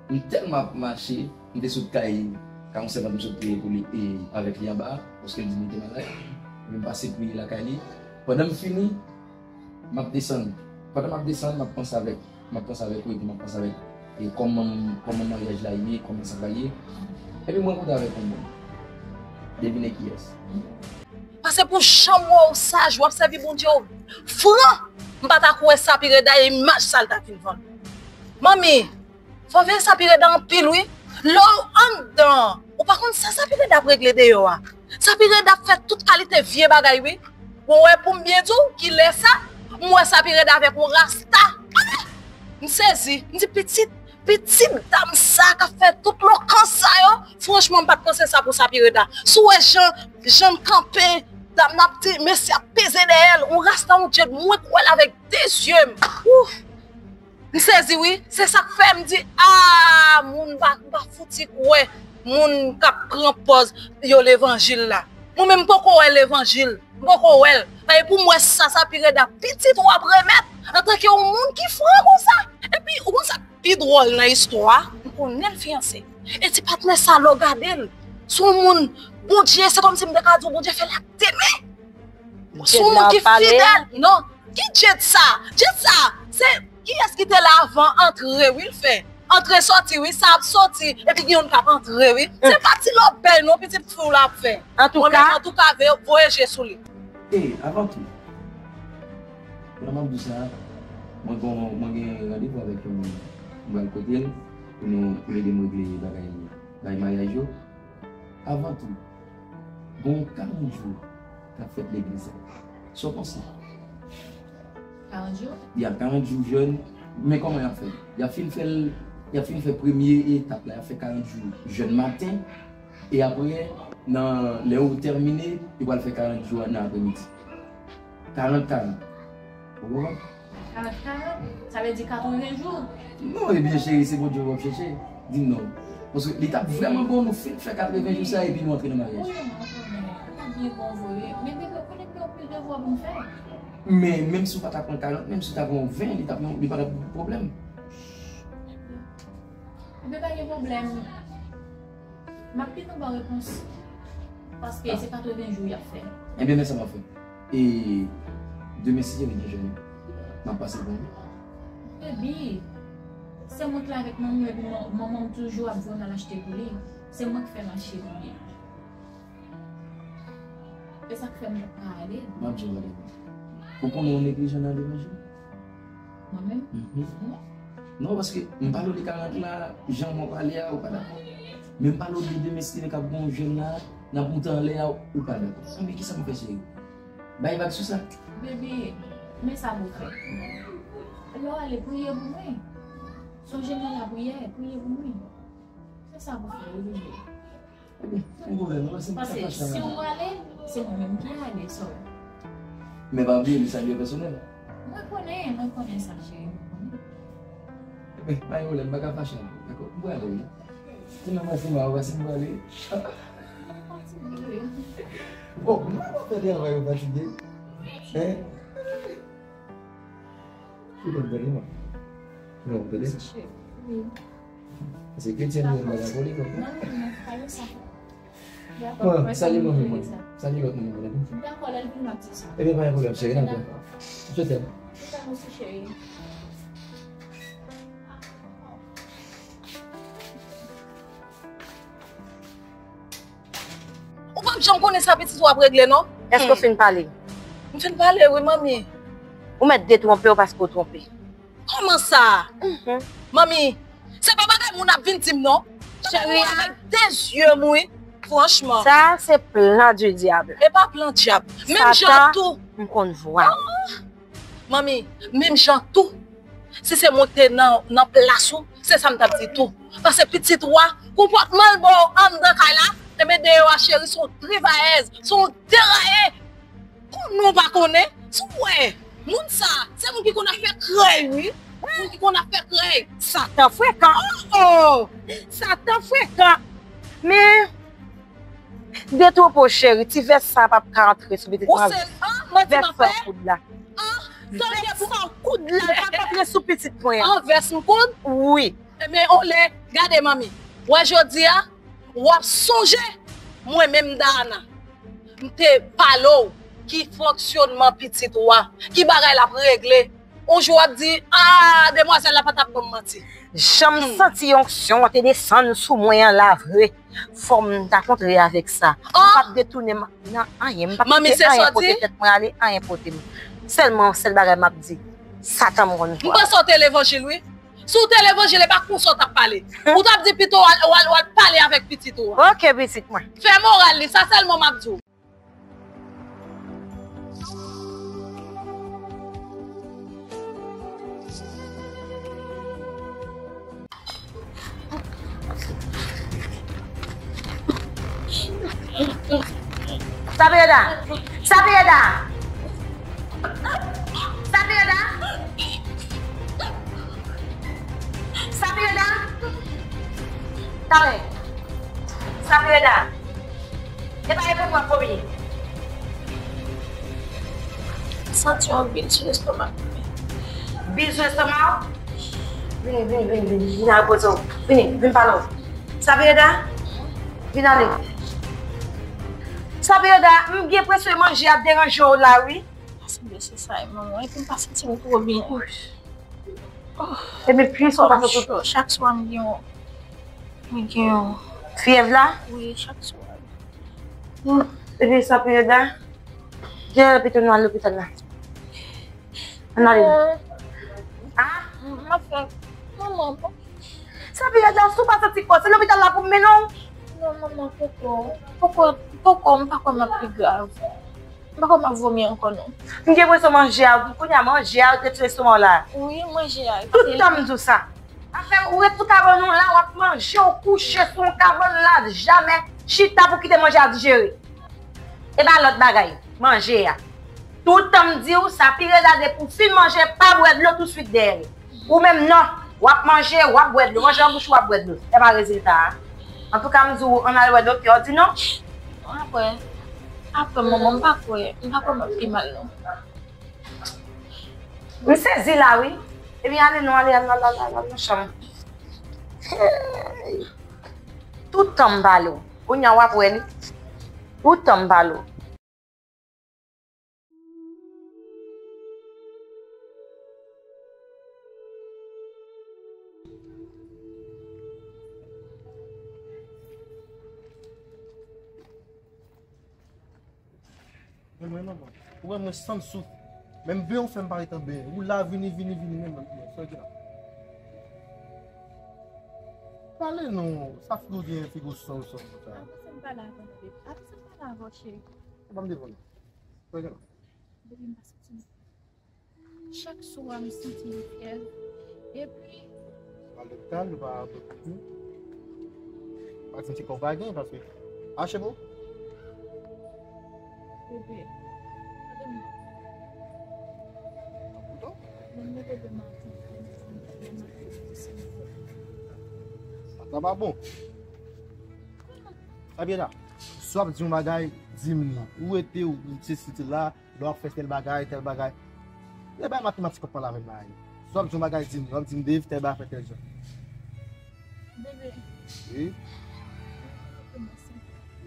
m tèlman ap mache, m te sot kay, kay yon sèvant m sot priye pou li, e avèk li anba, paske l di li te malad. Epi m pase priye lakay li. Pandan m fini, m ap desann. Pandan m ap desann, m ap panse avèk, m ap panse avèk ou, epi m ap panse avèk e kòman, kòman maryaj la ye, kòman sa pral ye. Epi m rankontre avèk yon moun. Devine kiyès. Pase pou jan m wè w saj, w ap sèvi Bondye w fran, m pa ta kwè Sapireda e imaj sa l ta vin vann. Manmi, fò veye Sapireda anpil wi. Lè w anndan, ou pa konn sa Sapireda ap regle deyò a. Sapireda ap fè tout kalite vye bagay wi. Ou wè pou m byen di w, ki lè sa, m wè Sapireda avèk yon rasta. M sezi, m di pitit, pitit dam sa k ap fè tout lokans sa yo. Franchman, m pa t panse sa pou Sapireda. Si w wè jan, jan l kanpe, dam nan ap di, mesye ap peze dèyè l, yon rasta, yon djed, mwen k wè l avèk de zye m. Ouf! M sezi wi, se sa k fè m di, ah, moun pa, m pa fouti kwè moun k ap pran pòz yo levanjil la. Mwen menm m poko wè levanjil, m poko wè l. Paske pou m wè sa Sapireda pitit w ap remèt, antanke yon moun ki fran konsa. Epi, ou konn sa k pi dwòl nan istwa a? M konnen l fiyanse. E ti patnè sa, lè w gade l, se yon moun, Bondye, se kòmsi m te ka di w, Bondye fè l ak de men. Se yon moun ki fidèl. Non, ki djed sa? Djed sa, se kiyès ki te la avan antre wi l fè. Antre sòti wi, sa ap sòti, epi gen youn k ap antre wi. Se pa ti lòbèy non pitit fi w la ap fè. Antouka, antouka, voye je sou li. E, avan tou, pandan m ap di w sa, mwen gon, mwen gen randevou avèk yon moun. Mwen pral kote l pou nou, pou l ede m regle bagay, bagay maryaj yo. Avan tou, gon karant jou k ap fèt legliz la. Sa w panse? Karant jou? Y ap karant jou jèn, men kòman y ap fè? Y ap fin fè l, y ap fin fè premye etap la, y ap fè karant jou jèn maten, e apre, nan, lè yo tèmine, yo pral fè karant jou nan apremidi. Karant, karant. Ou konprann? Karant, karant? Sa vle di katreven jou? Non, ebyen, cheri, se Bondye w ap chèche. Di m non. Paske li t ap vrèman bon nou fin fè katreven jou sa epi nou antre nan maryaj. Wi, mwen konnen. Ou pa byen bon vre. Men bebe, ou konnen gen anpil devwa pou m fè. Men, menm si w pa ta pran karant, menm si w ta pran ven, li t ap yon, li pa t ap yon pwoblèm. Bebe, pa gen pwoblèm. M ap pito ba w repons. Paske se katreven jou y ap fè. Ebyen, men sa m ap fè. E demen, si Dye vle, gen jèn, m ap pase pou ou. Baby, se mwen ki la avèk manman m, epi man-, manman m toujou ap voye m al achte pou li. Se mwen ki fè mache pou li. Se sa k fè m pa ale. M ap di w, Valérie. Ou konnen w neglijan nan levanjil? Mwen menm? Mhm. Non. Non, paske m pale w de karant la, jan mwen pale a, ou pa dakò. Men m pale w de demen, si te ka bon jèn la, n ap moute anlè a, ou pa dakò. Anben, kisa m fè, cheri? Bay vag sou sa. Bebe, men sa pou w fè. Lè w ale, priye pou mwen. Sonje nan lapriyè, priye pou mwen. Se sa pou w fè, wi, bebe. Ebyen, pa gen pwoblèm, non, paske m pa ka fache avè w. Paske si w ale, se mwen menm ki ale, so. Men pa bliye, li salye pèsonèl. Mwen konnen, mwen konnen sa, cheri, mwen konnen. Ebyen, pa gen pwoblèm, m pa ka fache avè w, dakò? M prale, wi. Tèlman m anfòm, ou pa si m prale. Mwen fatige. Oh, mwen pa fè travay, ou fatige. Hein? Ou konn tande mwen? Non, ou tande? Wi. Se kretyen nou, mwen pa poli, non? Non, non, non, pa gen sa. Dakò, bon, mwen salye manmi mwen. Salye lòt manmi mwen, dakò? Dakò, lè l vin, m ap di sa. Ebyen, pa gen pwoblèm, cheri, n ap wè. Dakò. Je t'aime. Je t'aime aussi, chérie. Ou p ap janm konnen sa pitit ou ap regle, non. Èske w fin pale? M fin pale, wi, manmi. Ou mèt detwonpe w paske w twonpe. Kòman sa? Mhm. Manmi, se pa bagay moun ap vin di m, non. Cheri, avèk de zye m, wi. Franchman. Sa, se plan du diable. E pa plan dyab. Menm jan tou. Satan, m konn vwa w. Ah! Manmi, menm jan tou, si se mwen ki te nan, nan plas ou, se sa m t ap di tou. Paske pitit ou a, konpòtman l ba w anndan kay la, enben deyò a, cheri, se yon trivayèz, se yon deraye. Konnen w pa konnen, si w wè, moun sa, se moun ki konn ap fè krèy, wi. Moun ki konn ap fè krèy. Satan frekan. Oh, oh! Satan frekan. Men, Detwonpe w, cheri, ti vès sa p ap ka antre sou pitit mwen. Ou se, ah, manti m ap fè? Vès san koud la. Ah, vès san koud la, l p ap antre sou pitit mwen an. Ah, vès m koud? Wi. Ebyen, on lè, gade manmi. Wè jodi a, w ap sonje, mwen menm Dana, m te pale w ki fonksyonman pitit ou a, ki bagay l ap regle. On jou w ap di, ah, demwazèl la pa t ap ban m manti. Jan m santi onksyon an te desann sou mwen an la vre, fò m ta kontre avèk sa. M p ap detounen m nan anyen, m p ap kite anyen pote tèt mwen ale, anyen pote m. Sèlman, sèl bagay m ap di, Satan m konn vwa. M panse w te levanjil, wi. Si w te levanjil, e pa konsa w t ap pale. Ou t ap di pito w al, w al, w al pale avèk pitit ou an. Ok, pitit mwen. Fè moral li, sa sèlman m ap di w. Sapireda! Sapireda! Sapireda! Sapireda! Talè! Sapireda! E pa reponn mwen premye. Santi yon bil sou lestomak mwen. Bil sou lestomak ou? Vini, vini, vini, vini. Vin al poze w. Vini, vin pale w. Sapireda? Vin ale. Sapireda, m gen enpresyon manje ap deranje w la, wi. Sanble se sa, e manman. Epi m pa santi m twò byen. Epi pyès ou pa santi w. Chak swa m gen yon, m gen yon. Fyèv la? Wi, chak swa. Epi Sapireda, gen pito nou al lopital la. Ann ale. Ah? M ap fè. Manman, bon. Sapireda, si w pa santi kò, se lopital la pou m mennen w. Non, manman, poko. Poko, poko, m pa kwè m ap pi grav. M pa kwè m ap vomi ankò, non. M gen enpresyon manje a, kounye a manje a rete sou lestomak w la. Wi, manje a. Tout tan m di w sa. Afè ou ret sou kabann ou la, w ap manje, ou kouche sou yon kabann la, jamè chita pou kite manje a dijere. E pa lòt bagay, manje a. Tout tan m di w, Sapireda, depi w fin manje, pa bwè dlo tousuit dèyè. Ou menm non, w ap manje, w ap bwè dlo. Manje nan bouch ou, w ap bwè dlo. E pa rezilta a. Antouka, m di w, ann al wè doktè, w di non. Apre, apre, manman, m pa kwè, m pa kwè m ap pi mal, non. M sezi la, wi. Ebyen, ale non, ale, al, al, al, al, al nan chanm. Hey! Tout tan m pale w. Kounye a w ap wè li. Tout tan m pale w. Men mwen, manman, ou wè mwen sann souf. Menm ben w fè m pa ret an ben. Ou la vini, vini, vini, men mwen, mwen, sa ki la. Pale non, sa figi w gen, figi w sann, sann konsa. Avanse m pale avè w, bebe. Avanse m pale avè w, cheri. Ou ban m devan non. Sa ki la. Bebe, m pa santi m Chak swa, m santi m fyèv. Epi. Al lopital, nou pa pran kont nou. Pa di m se kò w pa gen, paske. Achte pou. Bebe. Gade m. Kouto? Mwen, mwen bebe maten. Sa pa bon. Sa byen la. Si w ap di yon bagay, di m li. Ou rete, ou se site la. Lè w ap fè tèl bagay, tèl bagay. E bay matematik w ap pale avè m la. Si w ap di yon bagay, di m. W ap di m, Dave, tèl bagay fè tèl jan. Bebe. Wi.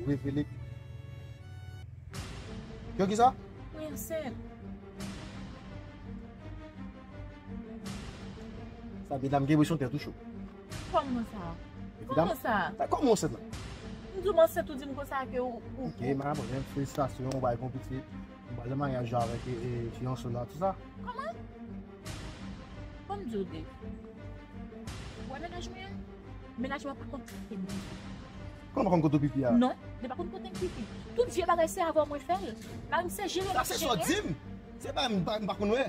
Ou revele. Yo, kisa? Mwen ansent. Sa, medam gen enpresyon tèt ou cho. Kòman sa? Kòman sa? Kòman w ansent la? M di w m ansent, ou di m konsa ke ou, ou. Ok, madanm, felisitasyon, ou bay bon pitit. Ou pral nan maryaj ou avèk, e, e, fiyanse w la, tout sa. Kòman? Ban m di w, Dave. Ou wè mennaj mwen an? Mennaj mwen pa konn kote m pipi. Kòman pa konn kote w pipi a? Non, li pa konn kote m pipi. Tout vye bagay se avè w mwen fè l. Mari m se jere l ap jere. Sa se sa w di m. Se pa m pa, m pa konn wè.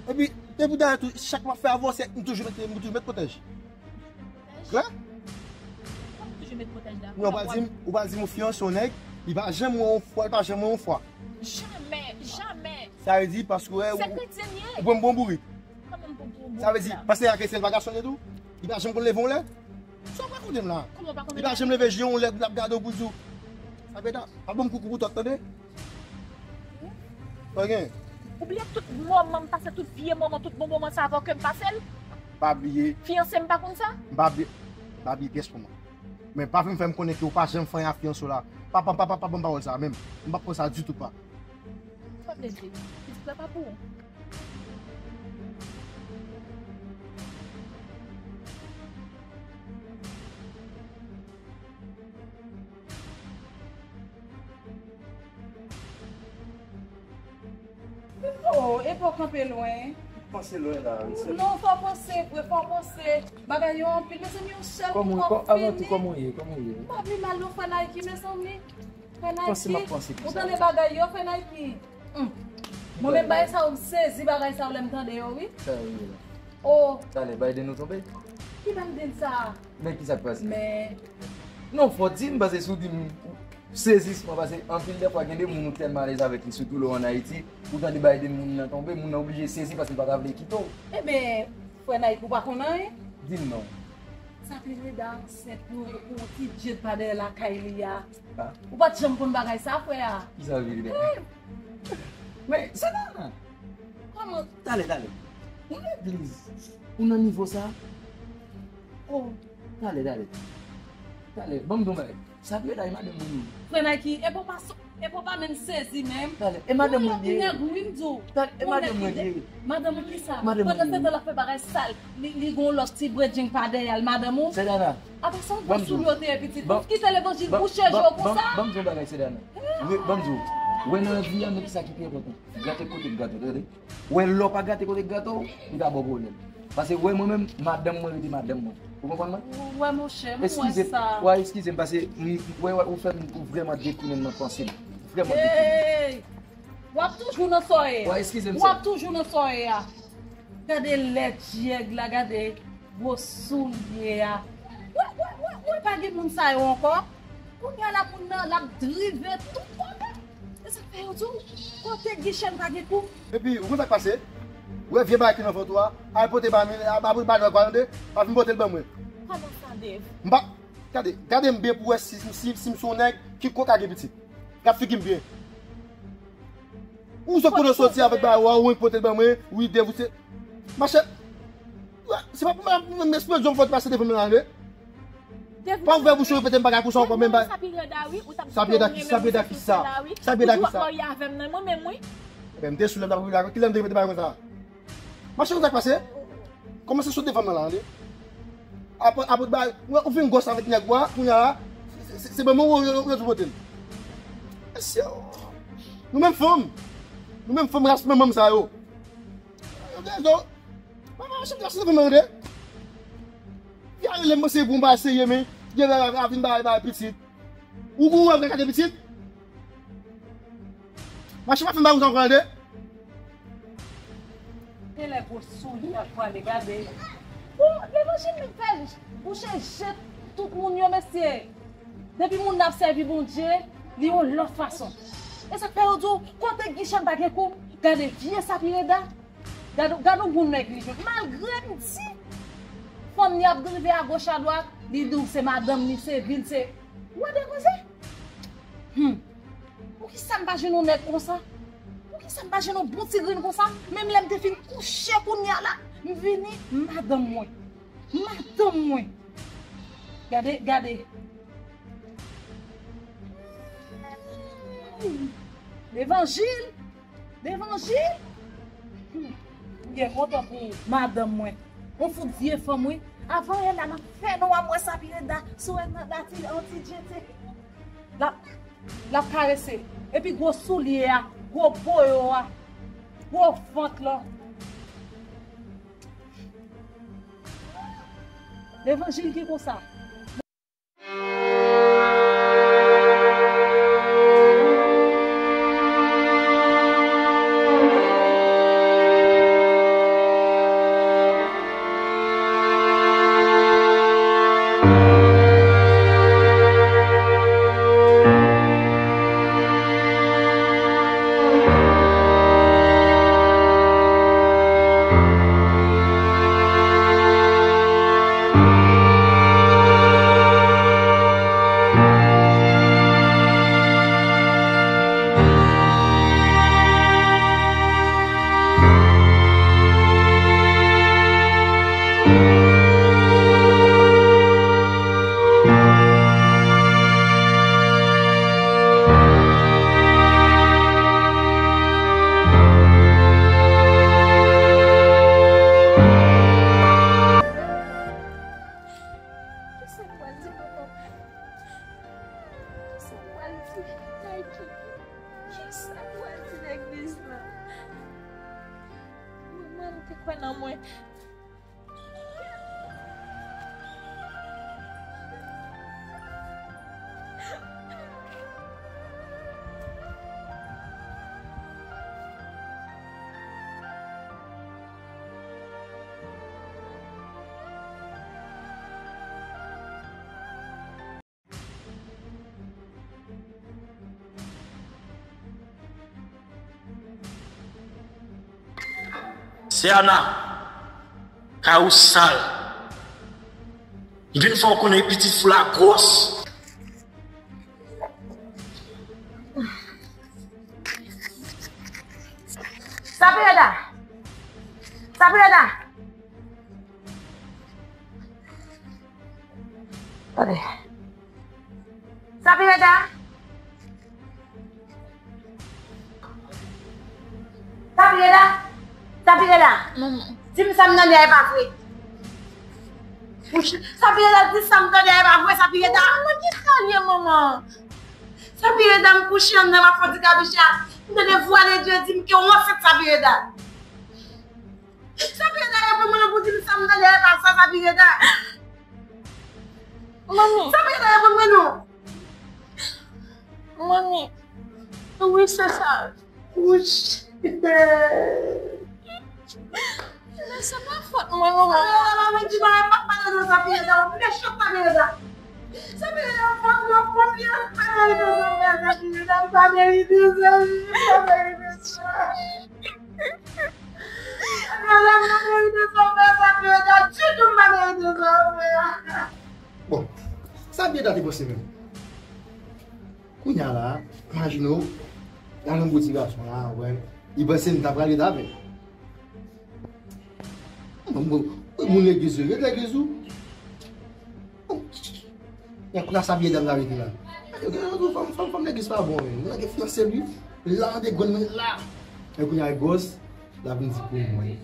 Epi, depi dayè tou, chak m ap fè avè w, se m toujou mete, m toujou met pwotèj. Klè? Kòman toujou met pwotèj la? Non, ou pral di m, ou pral di m ou fiyanse yon nèg, li pa janm wè yon fwa, li pa janm wè yon fwa. Jamè, jamè. Sa vle di, paske w, se kretyen li ye. Ou pran bon bourik. Kòman m pran bon bourik la? Sa vle di, pastè a kretyen, li pa gason li tou? Li pa janm konn leve yon lè? Sa w pa konnen m la. Kòman w pa konnen? Li pa janm leve je yon lè, l ap gade w pou di w. Sa vle di, pa ban m koukou pou tòt, tande? Pa gen. Ou bliye tout moman m pase, tout vye moman, tout bon moman sa avè w ke m pase l? Pa bliye. Fiyanse m pa konn sa? M pa bliye. M pa bliye pyès moman. Men pa vin fè m konnen ke w pa janm fè anyen ak fiyanse w la. Pa, pa, pa, pa, pa ban m pawòl sa a menm. M p ap pran sa ditou, pa. Sa w vle di? Pitit la pa pou ou? Oh, e pa w kanpe lwen. Panse lwen la, wi, sè. Non, fò w panse vre, fò w panse. Bagay yo anpil, mezanmi, yon sèl kou kòb fini. Kòman w ye, kòman w ye? M pa pi mal non, frè Nike, mezanmi. Frè Nike, ou tande bagay yo, frè Nike? Hum. Mwen menm bagay sa yo, m sezi bagay sa yo lè m tande yo, wi. Sa yo ye la. Oh. Talè, Biden nou tonbe? Ki Biden sa? Men ki sa k pase? Men. Non, fò di m, paske si w di m, sezisman, paske anpil de fwa gen de moun ou tèlman alèz avèk li, sitou lè w ann Ayiti, ou tande Biden moun nan tonbe, moun nan oblije sezi paske l pa ta vle kite w. Ebyen, frè Nike, ou pa konn anyen? Di m non. Sapireda ansent pou, pou yon ti djed pa dèyè lakay li a. Ha? Ou pa t janm konn bagay sa, frè a. Ki sa vire dèyè? Men, se la. Kòman? Talè, talè. Yon legliz. Ou nan nivo sa? Oh. Talè, talè. Talè, ban m di w bagay. Sapireda e madanm mwen li ye. Frè Nike, e pa w pa so-, e pa w pa menm sezi menm. Talè, e madanm mwen li ye. Ou nèg wi, m di w. Talè, e madanm mwen li ye. Madanm ou ki sa? Madanm mwen li ye. Pandan se tan l ap fè bagay sal, li, li gon lòt ti bredjeng pa dèyè l, madanm ou? Sè Dana. Apa sa w fè sou yo te ye pitit? Ou kite levanjil bouche je w konsa? Ban m di w bagay, Sè Dana. Ban m di w. Wè nan vi a, men ki sa ki pi enpòtan. Gate kote gate, tande. Wè lè w pa gate kote gate w, li ka ba w pwoblèm. Paske wè mwen menm, madanm mwen rete madanm mwen. Ou konprann mwen? Wè monchè, mwen wè sa. Eskize m, wè eskize m, paske m, wè, wè, ou fè m, ou vrèman detounen m nan panse m. Vrèman detounen m. Hey! W ap toujou nan sa w ye a. Wè eskize m, sè. W ap toujou nan sa w ye a. Gade lè dyèg la, gade gwo soulye a. Wè, wè, wè, wè, pa gen moun sa yo ankò. Kounye a la, moun nan, l ap drive tout kote. E sa k fè yo di w, kote Gichèn pa gen kou. Epi, ou konn sa k pase? Ou wè vye bagay ki nan vant ou a, al pote ba men, al pote ba nèg ou a, tande? Pa vin pote l ban mwen. Kòman sa, Dave? M pa, gade, gade m byen pou w wè si, si, si m se yon nèg ki ko ka gen pitit. Gad figi m byen. Ou sot kote w soti avèk bagay ou a, ou pote l ban mwen, wi, Dave, ou se, machè, se pa pou mwen, mwen, mwen, mwen, mwen, mwen, mwen, mwen, mwen, Pa ouvè bouch ou repete m bagay konsa ankò, menm bagay. Sapireda ki, Sapireda ki sa? Sapireda ki sa? Ebyen, m te sou lè m t ap repete bagay konsa. Machè, konn sa k pase? Kòmanse sot devan mwen la, tande. Apre, apre bagay, ou, ou vin gwòs avèk nèg ou a, kounye a, se, se, se ban mwen ou, ou, ou, ou pote l. Mesye, nou menm fanm. Nou menm fanm ras manman m sa yo. Yo gen rezon. Mwen pa chèche sou mwen, tande. Vin rele m, se pou m pa serye, men gen lè a vin bay, bay pitit. Ou, ou, ou ap gade pitit? Mache pa fè m bay ou ankò, tande. Te lè gwo soulye ap pwale, gade. Bon, levanjil menm fè bouche je tout moun yo, mesye. Depi moun nan ap sèvi Bondye, li yon lòt fason. E sa k fè yo di w, kote Gichèn pa gen kou, gade vye Sapireda. Gade, gade yon moun nèg li jwenn. Malgre m di, fanm li ap drive agoch adwat, li di w se madanm li, se vi l, se. Ou wè de koze? Hmm. Poukisa m pa jwenn yon nèg konsa? Poukisa m pa jwenn yon bon ti grenn konsa? Menm lè m te fin kouche kounye a la, m vini, madanm mwen. Madanm mwen. Gade, gade. Hmm. Levanjil. Levanjil? Hmm. M byen kontan pou madanm mwen. Yon fout vye fanm, wi. Avan yè la, m ap fè nwa, m wè Sapireda sou wè nan dati, yon ti djete. L ap, l ap karese. Epi gwo soulye a, gwo boyo a, gwo vant lan. Levanjil ki konsa. Sè Ana, kay ou sal. M vin fè w konnen pitit fi w la gwòs. Sapireda! Sapireda! Tande. Sapireda! Sapireda! Sapireda! Manman. Di m sa m tande a, e pa vre. Sapireda, di sa m tande a, e pa vre, Sapireda! Manman, ki sa l ye, manman? Sapireda, m kouche anndan, m ap fè yon ti kabicha. M tande vwa Ledye di m ke w ansent, Sapireda. Sapireda, reponn mwen non, pou di m sa m tande a, e pa sa, Sapireda. Manmi. Sapireda, reponn mwen non. Manmi. Wi, se sa. Wouch. Men se pa fòt mwen non, manman. Sapireda, manman, di mwen, pa pale de Sapireda, ou mechan, Sapireda. Sapireda, fòt mwen, konfyans, pa merite sa, Sapireda, pa merite sa, pa merite sa. Madanm nan merite sa w fè a, Sapireda, ditou m pa merite sa w fè a. Bon, Sapireda te panse menm. Kounye a la, imajine w, gade yon gwo ti gason la, wè, li panse m ta prale avè l. Bon, bon, moun legliz yo, ret legliz ou. Bon, men kounye a Sapireda m ta rete la. Yo gen yon fanm, fanm, fanm legliz pa bon, men. Moun nan gen fiyanse li, la nan de grenn mwen la. Men kounye a gwòs, la vin di pou mwen.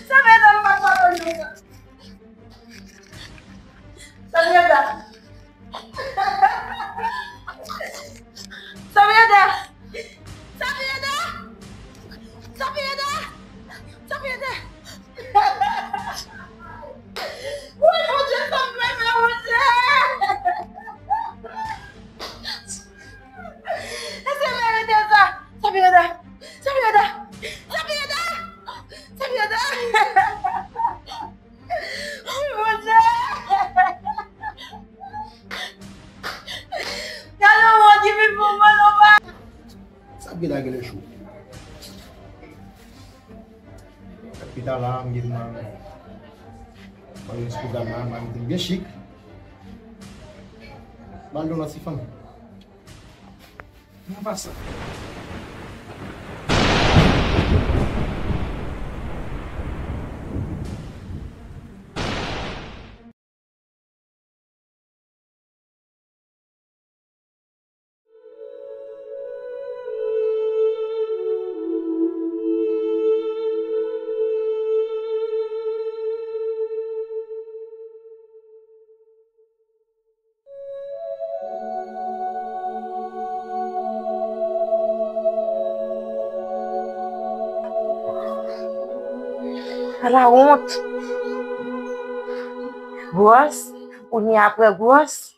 Sa fè tan m pa pale konsa. Sabrina! Sabrina! Sabrina! Sabrina! Sabrina! Wi, Bondye, sa m fè, Bondye! Èske m merite sa? Sabrina! Sabrina! Sabrina! Sabrina! Wi, Bondye! Gade yon moun ki vin pou mwen, non, pa. Sa byen la genlè cho. Pita la, m gen m al yon ti pwogram la, m al mete m byen chik. M al nan ti fanm. An pasan. Ala wont. Gwòs, kounye a apre gwòs,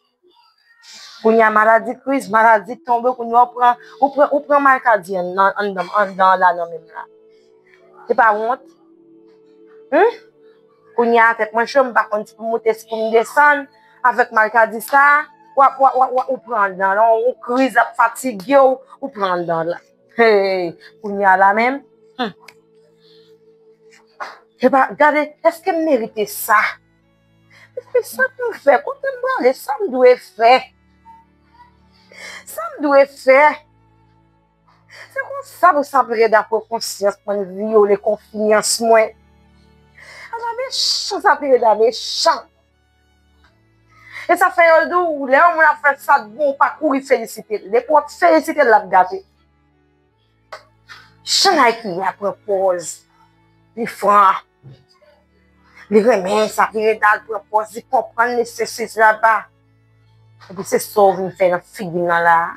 kounye a maladi kriz, maladi tonbe, kounye a ou pran, ou pran, ou pran malkadi anndan, anndan, anndan la nan menm la. Se pa wont? Humm? Kounye a tèt mwen cho, m pa konn si pou m moute, si pou m desann. Avèk malkadi sa, w ap, w ap, w ap, w ap, ou pran anndan la, yon kriz ap fatige w, ou pran anndan la. Hey, kounye a la menm. Humm. Epa, gade, èske m merite sa? Epi sa pou m fè? Kote m prale? Sa m dwe fè? Sa m dwe fè? Se konsa pou sa Sabrina pran konsyans mwen vyole konfyans mwen. Ala mechan Sabrina, mechan. E sa fè yo di w, lè yon moun ap fè sa k bon, ou pa kouri felisite l. Depi w ap felisite l, l ap gate. Jan Nike a pran pòz li fran. Li renmen Sabrina, l pran pòz li konprann li sesi sela. Epi se sa w vin fè nan figi m nan la a.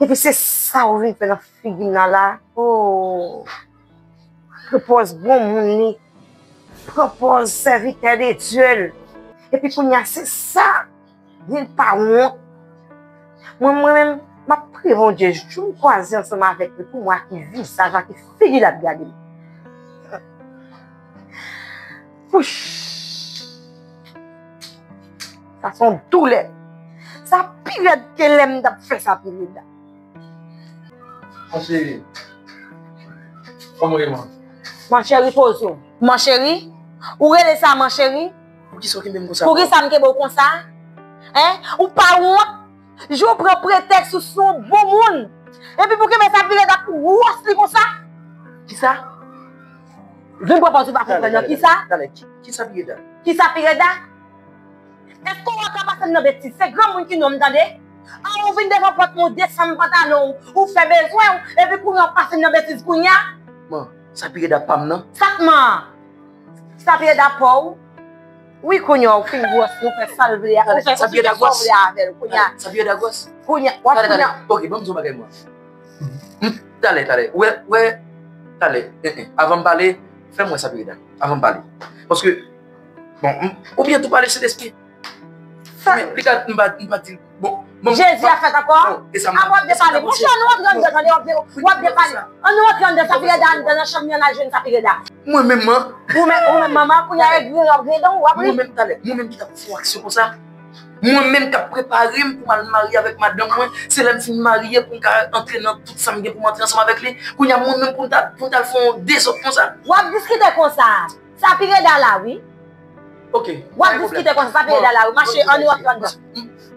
Epi se sa w vin fè nan figi m nan la a. Oh. Pran pòz bon moun li. pran pòz sèvitè de Dye l. Epi kounye a, se sa, li pa wont. Mwen, mwen menm, m ap priye Bondye, jou m kwaze ansanm avèk li, pou m wè a ki vizaj, a ki figi l ap gade m. Wouch! Sa se yon doulè. Sa pi rèd ke lè m t ap fè sa pi rèd la. Ma cheri, kòman w ye, man? Man cheri, poze w. Man cheri, ou rele sa man cheri? Poukisa w kenbe m konsa? Poukisa m kenbe w konsa? Hein? Ou pa wont? Jou w pran pretèks ou se yon bon moun. Epi pou kenbe sa pi rèd la pou gwòs li konsa? Kisa? Vin pran pòz ou pa konprann nan kisa? Talè, ki, kisa pi rèd la? Kisa pi rèd la? Èske w ap ka pase m nan betiz? Se granmoun ki nonm tande. An ou vin devan pòt mwen, ou desann pantalon w, ou fè bezwen w, epi kounye a w pase m nan betiz kounye a? Man, sa pi rèd ap pa m nan. Sa k man? Sa pi rèd ap pa w? Wi, kounye a w fin gwòs, ou fè sa w vle a, ou fè sa w vle avè l kounye a. Sa pi rèd ap gwòs? Kounye a, w ap kounye a. Ok, ban m di w bagay mwen. M, talè, talè. Wè, wè, talè. Eh, eh. Avan m pale, fè m wè sa pi rèd la. Avan m pale. Paske, bon, m, oubyen tou pale Sentespri. Sa men, li ka, m pa, m pa di, bon, bon, Jezi a fèt ankò? Bon, e sa m, a w ap depale. Monchè, ann rantre anndan, tande, w ap de-, w ap depale. Ann rantre anndan, sa pi rèd la, anndan nan chanm li an, al jwenn sa pi rèd la. Mwen menm, man. Ou menm, ou menm, manman, kounye a, e grenn, w ap grenn, w ap ri. Mwen menm, talè, mwen menm ki t ap fè yon aksyon konsa. Mwen menm k ap prepare m pou m al marye avèk madanm mwen, se lè m fin marye pou m ka antre nan tout sa m gen pou m antre ansanm avèk li. Kounye a, mwen menm pou m ta, pou m ta al fè yon dezòd konsa. W ap diskite konsa. Sa pi rèd la, wi. Ok. W ap diskite konsa, sa pi rèd la, wi. Mache, ann rantre anndan.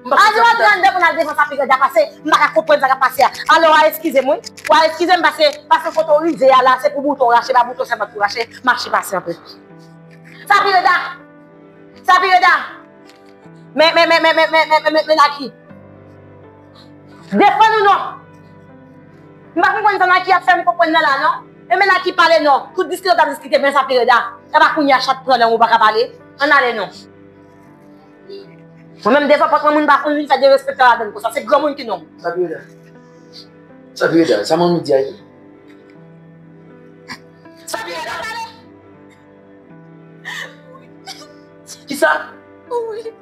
Ann rantre anndan pou n al devan sa pi rèd la, paske m pa ka konprann sa k ap pase a. Alò, w a eskize m, wi. W a eskize m, paske, paske kote w rive a la, se pou bouton rache, pa bouton sèlman pou rache. Mache pase anpil. Sa pi rèd la. Sa pi rèd la. Men, men, men, men, men, men, men, men, men, men Naki. Defann ou non. M pa konprann sa Naki ap fè m konprann nan la, non. Men, men Naki pale non. Tout diskite w t ap diskite, men sa pi rèd la. E pa kounye a chat pran nan ou pa ka pale. Ann ale non. Mwen menm devan pòt mwen, moun pa konn vin fè derespektan ladann konsa. Se granmoun ki nonm. Sa pi rèd la. Sa pi rèd la. Sa manmi di a ye. Sa pi rèd la, pale. Kisa? Wi.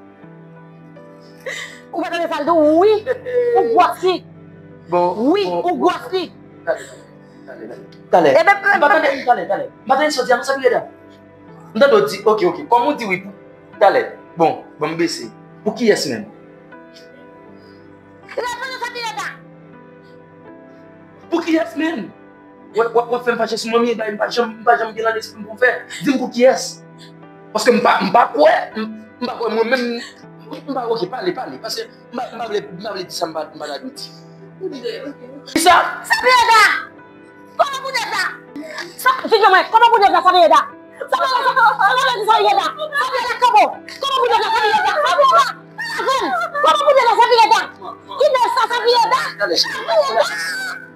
Ou pa tande sa l di w? Wi. Ou gwòs li. Bon, wi, bon, ou gwòs li. Talè, talè, talè. Talè. Ebyen, m pa tande, talè, talè. M pa tande sa w di a non, sa pi rèd la. M tande w di, ok, ok. Kòm ou di wi pou, talè. Bon, ban m bese. Pou kiyès menm? Reponn sa pi rèd la. Pou kiyès menm? W ap, w ap, w ap fè m fache sou manmi, e bay m pa janm, m pa janm gen nan lespri m pou m fè. Di m pou kiyès? Paske m pa, m pa kwè, m, m pa kwè mwen menm, m pa, ok, pale, pale, paske m pa, m pa vle, m pa vle di sa m pa, m pa ta dwe di. Kisa? Sa pi rèd la! Kòman pou dèt la? Sa, figi mwen, kòman pou dèt la, sa pi rèd la? Sa pi rèd la, sa pi rèd la, sa pi rèd la, kòman? Kòman pou dèt la, sa pi rèd la, sa pi rèd la? Pale avè m! Kòman pou dèt la, sa pi rèd la? Ki dèt sa, sa pi rèd la? Sa pi rèd la!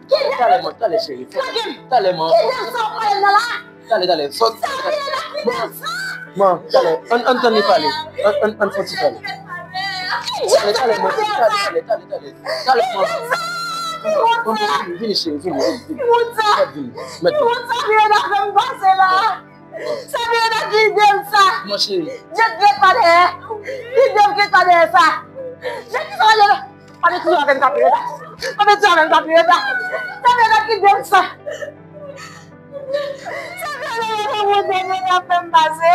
Ki dèt? Talè, man, talè, cheri. Lage m! Talè, man. Ki dèt sa w pale nan la? Talè, talè, fòk. Sa pi rèd la, ki dèt sa? Man, talè, ann, ann tann li pale. Ann, ann, ann fè yon ti pale. Talè, talè, man, talè, talè, talè, talè. Talè, man. Vini, vini, cheri, vini, vini, vini. Mèt vini. Mèt vini. Sa vye nan fè m pase la. Sa vye nan ki de m sa. Mon cheri. Dye k ret pa dèyè. Ki de m k ret pa dèyè sa. Dye ki sa vye nan. Pa mete avè m sa vye nan. Pa mete avè m sa vye nan. Sa vye nan ki de m sa. Sa vye nan yon bon dènye nan fè m pase.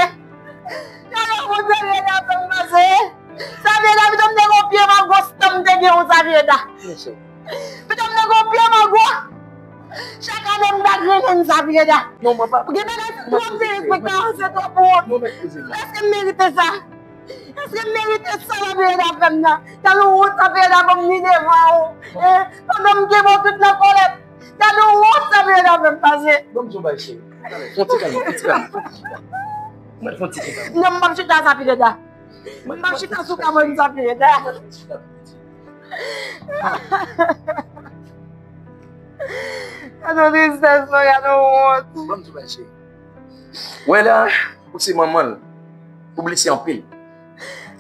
Yon bon dènye nan fè m pase. Sa vye nan pito m te gon pye mango tan m te gen yon sa vye nan. Pito m nan gon pye mango. Chak ane m ta grennen sa vye da. Non, mwen pa. Gen bagay twòp derespektan, se twòp wont. Èske m merite sa? Èske m merite sa la vye da fè m nan? Gade wont sa vye da fè m ni devan ou. Pandan m gen bon tout nan kòlèt. Gade wont sa vye da fè m pase. Ban m di yon bagay, cheri. Fè yon ti kalm, fè yon ti kalm. Mwen fè yon ti kalm. Non, m p ap chita sa vye da. M ap chita sou kabòn sa vye da. Gade yon tristès, non, gade yon wont. Ban m di w bagay, cheri. Wè la, ou se manman l. Ou blese anpil.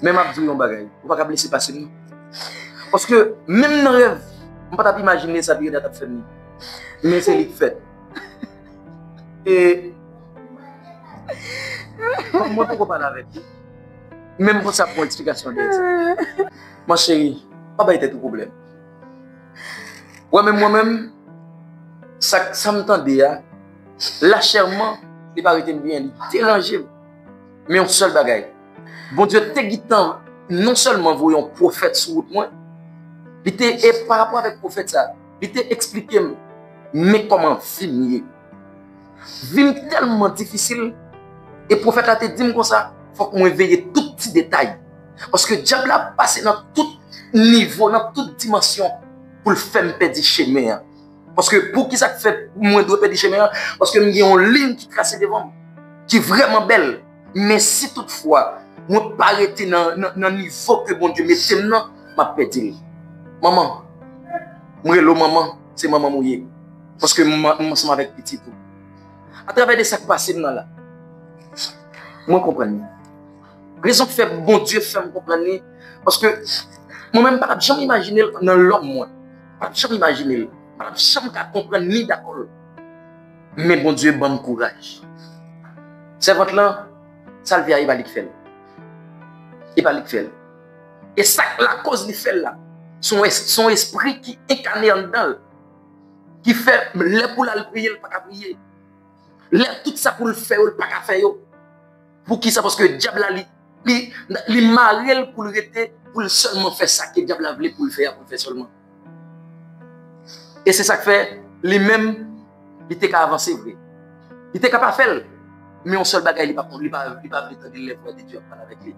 Men m ap di w yon bagay. Ou pa ka blese pase m, non. Paske, menm nan rèv, m pa t ap imajine sa Pireda t ap fè m li. Men se li k fèt. E, Mwen, mwen poko pale avèk li. Men m panse ap pran eksplikasyon dèyè sa. Mon cheri, pa bay tèt ou pwoblèm. Wè, menm mwen menm, sa, sa m tande a, lachèman, li pa rete m byen, li deranje m. Men yon sèl bagay, Bondye te gentan non sèlman voye yon pwofèt sou wout mwen, li te, e pa rapò avèk pwofèt sa, li te eksplike m, men kòman vi m ye. Vi m tèlman difisil, e pwofèt la te di m konsa, fòk mwen veye tout ti detay. Paske dyab la ap pase nan tout nivo, nan tout dimansyon, pou l fè m pèdi chemen an. Paske poukisa k fè mwen dwe pèdi chemen an? Paske m gen yon liy ki trase devan m, ki vrèman bèl. Men si toutfwa, mwen pa rete nan, nan, nan nivo ke Bondye mete m nan, m ap pèdi l. Manman, m rele w manman, se manman m ou ye. Paske m, m ansanm avèk pitit ou. Atravè de sa k pase m nan la, mwen konprann li. Rezon k fè Bondye fè m konprann li, paske mwen menm m pa t ap janm imajine l nan lòm mwen. M pa t ap janm imajine l. M pa t ap janm ka konprann ni dakò l. Men Bondye ban m kouraj. Sèvant lan, sa l vle a, e pa li k fè l. E pa li k fè l. E sa k lakòz li fè l la, se yon es-, se yon espri ki enkane anndan l, ki fè lè pou l al priye, l pa ka priye. Lè tout sa pou l fè yo, l pa ka fè yo. Poukisa? Paske dyab la, li, li, li mare l pou l rete, pou l sèlman fè sa ke dyab la vle pou l fè a, pou l fè sèlman. E se sa k fè, li menm, li te ka avanse vre. Li te ka pa fè l, men yon sèl bagay, li pa, li pa, li pa vle tande lè vwa de Dye ap pale avèk li.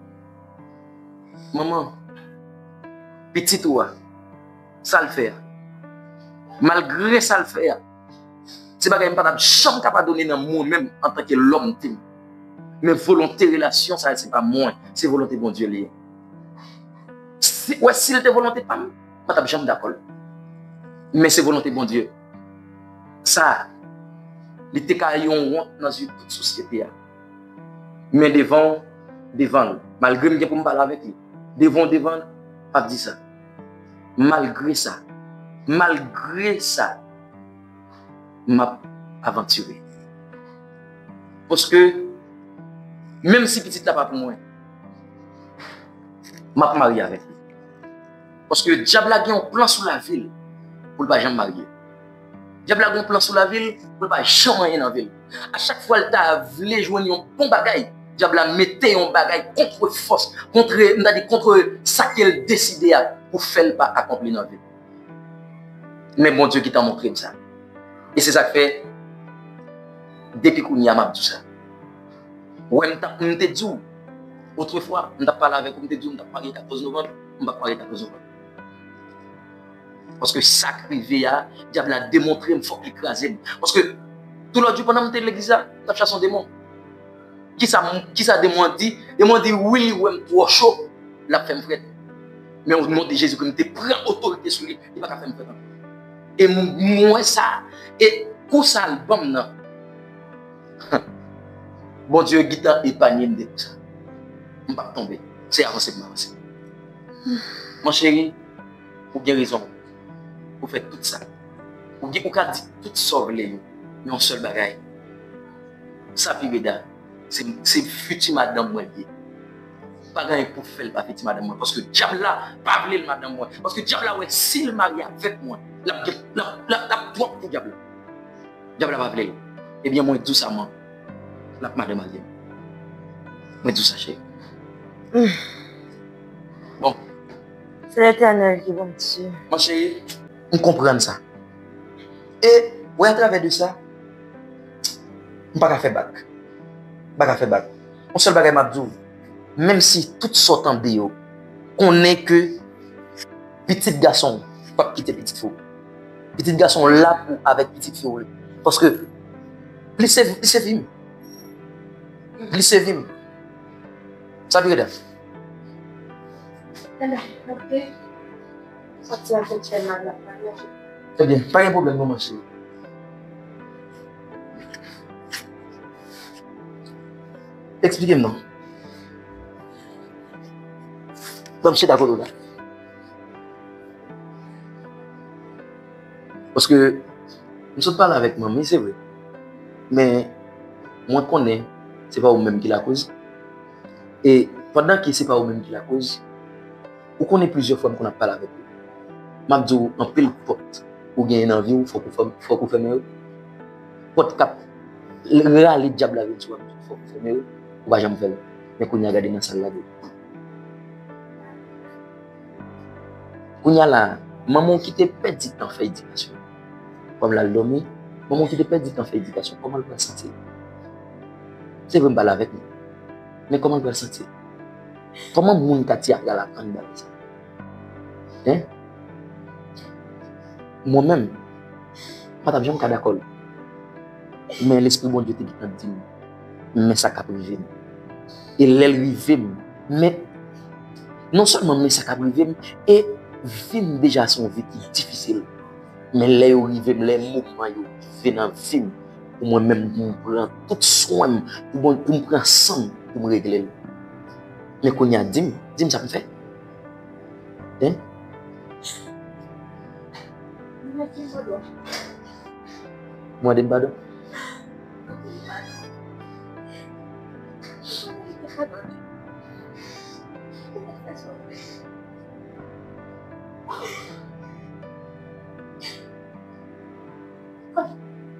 Manman, pitit ou a, sa l fè a, malgre sa l fè a, se bagay m pa t ap janm ka padone nan mwen menm antanke lòm te m. Men volonte relasyon sa a, se pa mwen, se volonte Bondye li ye. Si, wè, si l te volonte pa m, m pa t ap janm dakò l. Men se volonte Bondye. Sa, li te ka yon wont nan zye tout sosyete a. Men devan w, devan l, malgre m gen pou m pale avèk li, devan w, devan l, m ap di sa. Malgre sa, malgre sa, m ap avantire. Paske, menm si pitit la pa pou mwen, m ap marye avèk li. Paske dyab la gen yon plan sou lavi l pou l pa janm marye. Dyab la gen yon plan sou lavi l pou l pa janm anyen nan vi l. A chak fwa l ta vle jwenn yon bon bagay, dyab la mete yon bagay kont fòs, kont, m ta di, kont sa ke l deside a pou fè l pa akonpli nan vi l. Men Bondye ki ta montre m sa. E se sa k fè, depi kounye a, m ap di w sa. Wè, m t ap, m te di w, otrefwa, m t ap pale avèk ou, m te di w, m t ap marye katòz novanm, m p ap marye katòz novanm. Paske sa k rive a, dyab la demontre m, fòk li kraze m. Paske, tou lòt jou, pandan m te legliz la, m t ap chase yon demon. Kisa, kisa demon an di? Demon an di, wi, li wè m twò cho, l ap fè m frèt. Men o non de Jezi Kris, m te pran otorite sou li, li pa ka fè m frèt ankò. E m, m wè sa, e kou sa l ban m nan, Bondye gentan epanye m de kou sa. M p ap tonbe. Se avanse pou m avanse. Mon cheri, ou gen rezon pou fè tout sa. Ou gen, ou ka di tout sa w vle yo, men yon sèl bagay, Sapireda, se, se fiti madanm mwen l ye. Pa gen anyen pou fè l pa fiti madanm mwen, paske dyab la pa vle l madanm mwen. Paske dyab la wè si l marye avèk mwen, l ap gen, l ap, l ap, l ap twòp pou dyab la. Dyab la pa vle l. Ebyen, mwen di w sa, man, l ap madanm al ye. Mwen di w sa, cheri. Bon. Se Letènèl ki Bondye. Mon cheri, m konprann sa. E, wè, atravè de sa, m pa ka fè bak. M pa ka fè bak. Yon sèl bagay m ap di w, menm si tout sa w tande yo, konnen ke pitit gason w p ap kite pitit fi w. Pitit gason w la pou avèk pitit fi w. Paske li se, li se vi m. Li se vi m. Sapireda. Ebyen, pa gen pwoblèm non, mon cheri. Eksplike m non. Ban m chita kote w la. Paske m sot pale avèk manmi, se vre. Men mwen konnen se pa ou menm ki lakoz. E pandan ke se pa ou menm ki lakoz, ou konnen plizyè fwa m konn ap pale avèk ou. M ap di w anpil pòt ou genyen nan vi w, fòk ou fèm-, fòk ou fèmen yo. Pòt k ap rale dyab la vin sou w, fòk ou fèmen yo. Ou pa janm fè l. Men kounye a gade nan sa l lage w. Kounye a la, manman w ki te pèdi tan fè edikasyon, kòm l al dòmi, manman w ki te pèdi tan fè edikasyon, kòman l pral santi l? Se vre m pale avèk li, men kòman l pral santi l? Kòman moun katye a pral aprann bagay sa? Hein? Mwen menm, m pa t ap janm ka dakò l. Men Lespri Bondye te gentan di m, men sa k ap rive m. E lè l rive m, men non sèlman men sa k ap rive m, e vi m deja se yon vi ki difisil. Men lè yo rive m, lè moman yo rive nan vi m, pou mwen menm, pou m pran tout swen m, pou mwen, pou m pran san m, pou m regle l. Men kounye a, di m, di m sa pou m fè. Hein? Mwen mande m padon.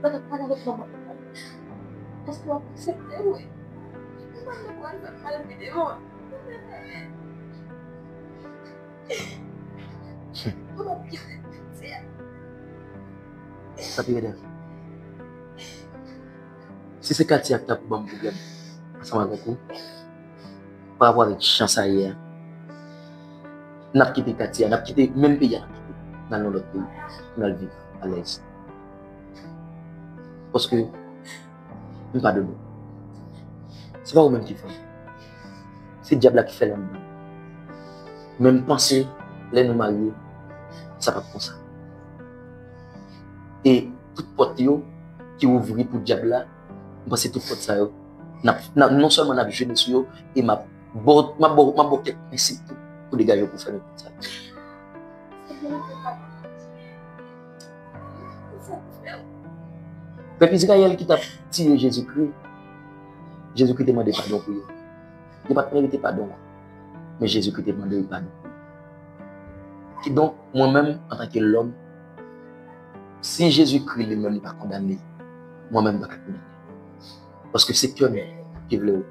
Mwen t ap pale avèk manman. Èske w ap aksepte? Wi. Mwen pa konprann sa mal vide mwen. Mwen ap kite piti a. Sa pi rèd. Si se katye a ki ta pou ban m pwoblèm ansanm avèk ou, pa rapò avèk jan sa ye a, n ap kite katye a, n ap kite menm peyi a, n ap kite, n al nan lòt peyi, pou n al viv alèz. Paske m padone w. Se pa ou menm ki fè l. Se dyab la ki fè l anndan. Men m panse, lè nou marye, sa p ap konsa. E tout pòt yo ki ouvri pou dyab la, m panse tout pòt sa yo, n ap, n ap, non sèlman n ap jene sou yo, e m ap ba w, m ap ba w, m ap ba w kèk prensip tou, pou degaje w pou fèmen pòt sa yo. Pèp Izrayèl ki t ap tiye Jezikri, Jezikri te mande padon pou yo. Yo pa t merite padon an, men Jezikri te mande yo padon. Kidonk, mwen menm, antanke lòm, si Jezikri li menm li pa kondane, mwen menm m pa ka kondane. Paske se kè m ki vle w.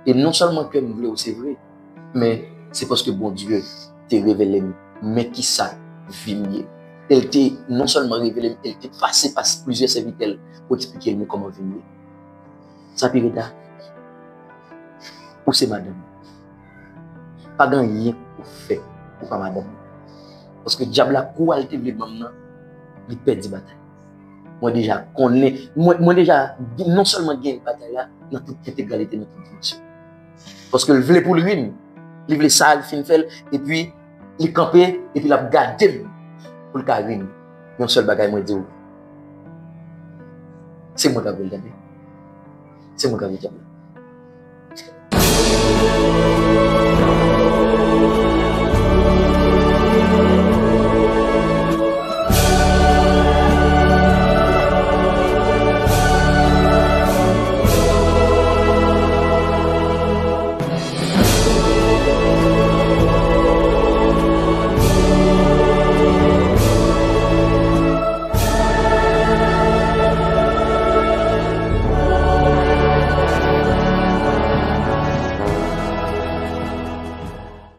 E non sèlman kè m vle w, se vre, men se paske Bondye te revele m men kisa vi m ye. E l te non sèlman revele m, e l te pase pa plizyè sèvitè l pou eksplike l men kòman vi m ye. Sa pi rèd la, ou se madanm. Pa gen anyen ou fè ou pa madanm. Paske dyab la, kou a l te vle ban m nan, li pèdi batay. Mwen deja konnen, mwen, mwen deja non sèlman gen batay la nan tout entegralite, nan tout dimansyon. Paske l vle pou l ri m, li vle sa l fin fè l, epi li kanpe, epi l ap gade m pou l ka ri m. Yon sèl bagay mwen di w, se mwen k ap vle l, tande. Se mwen k ap vle dyab la.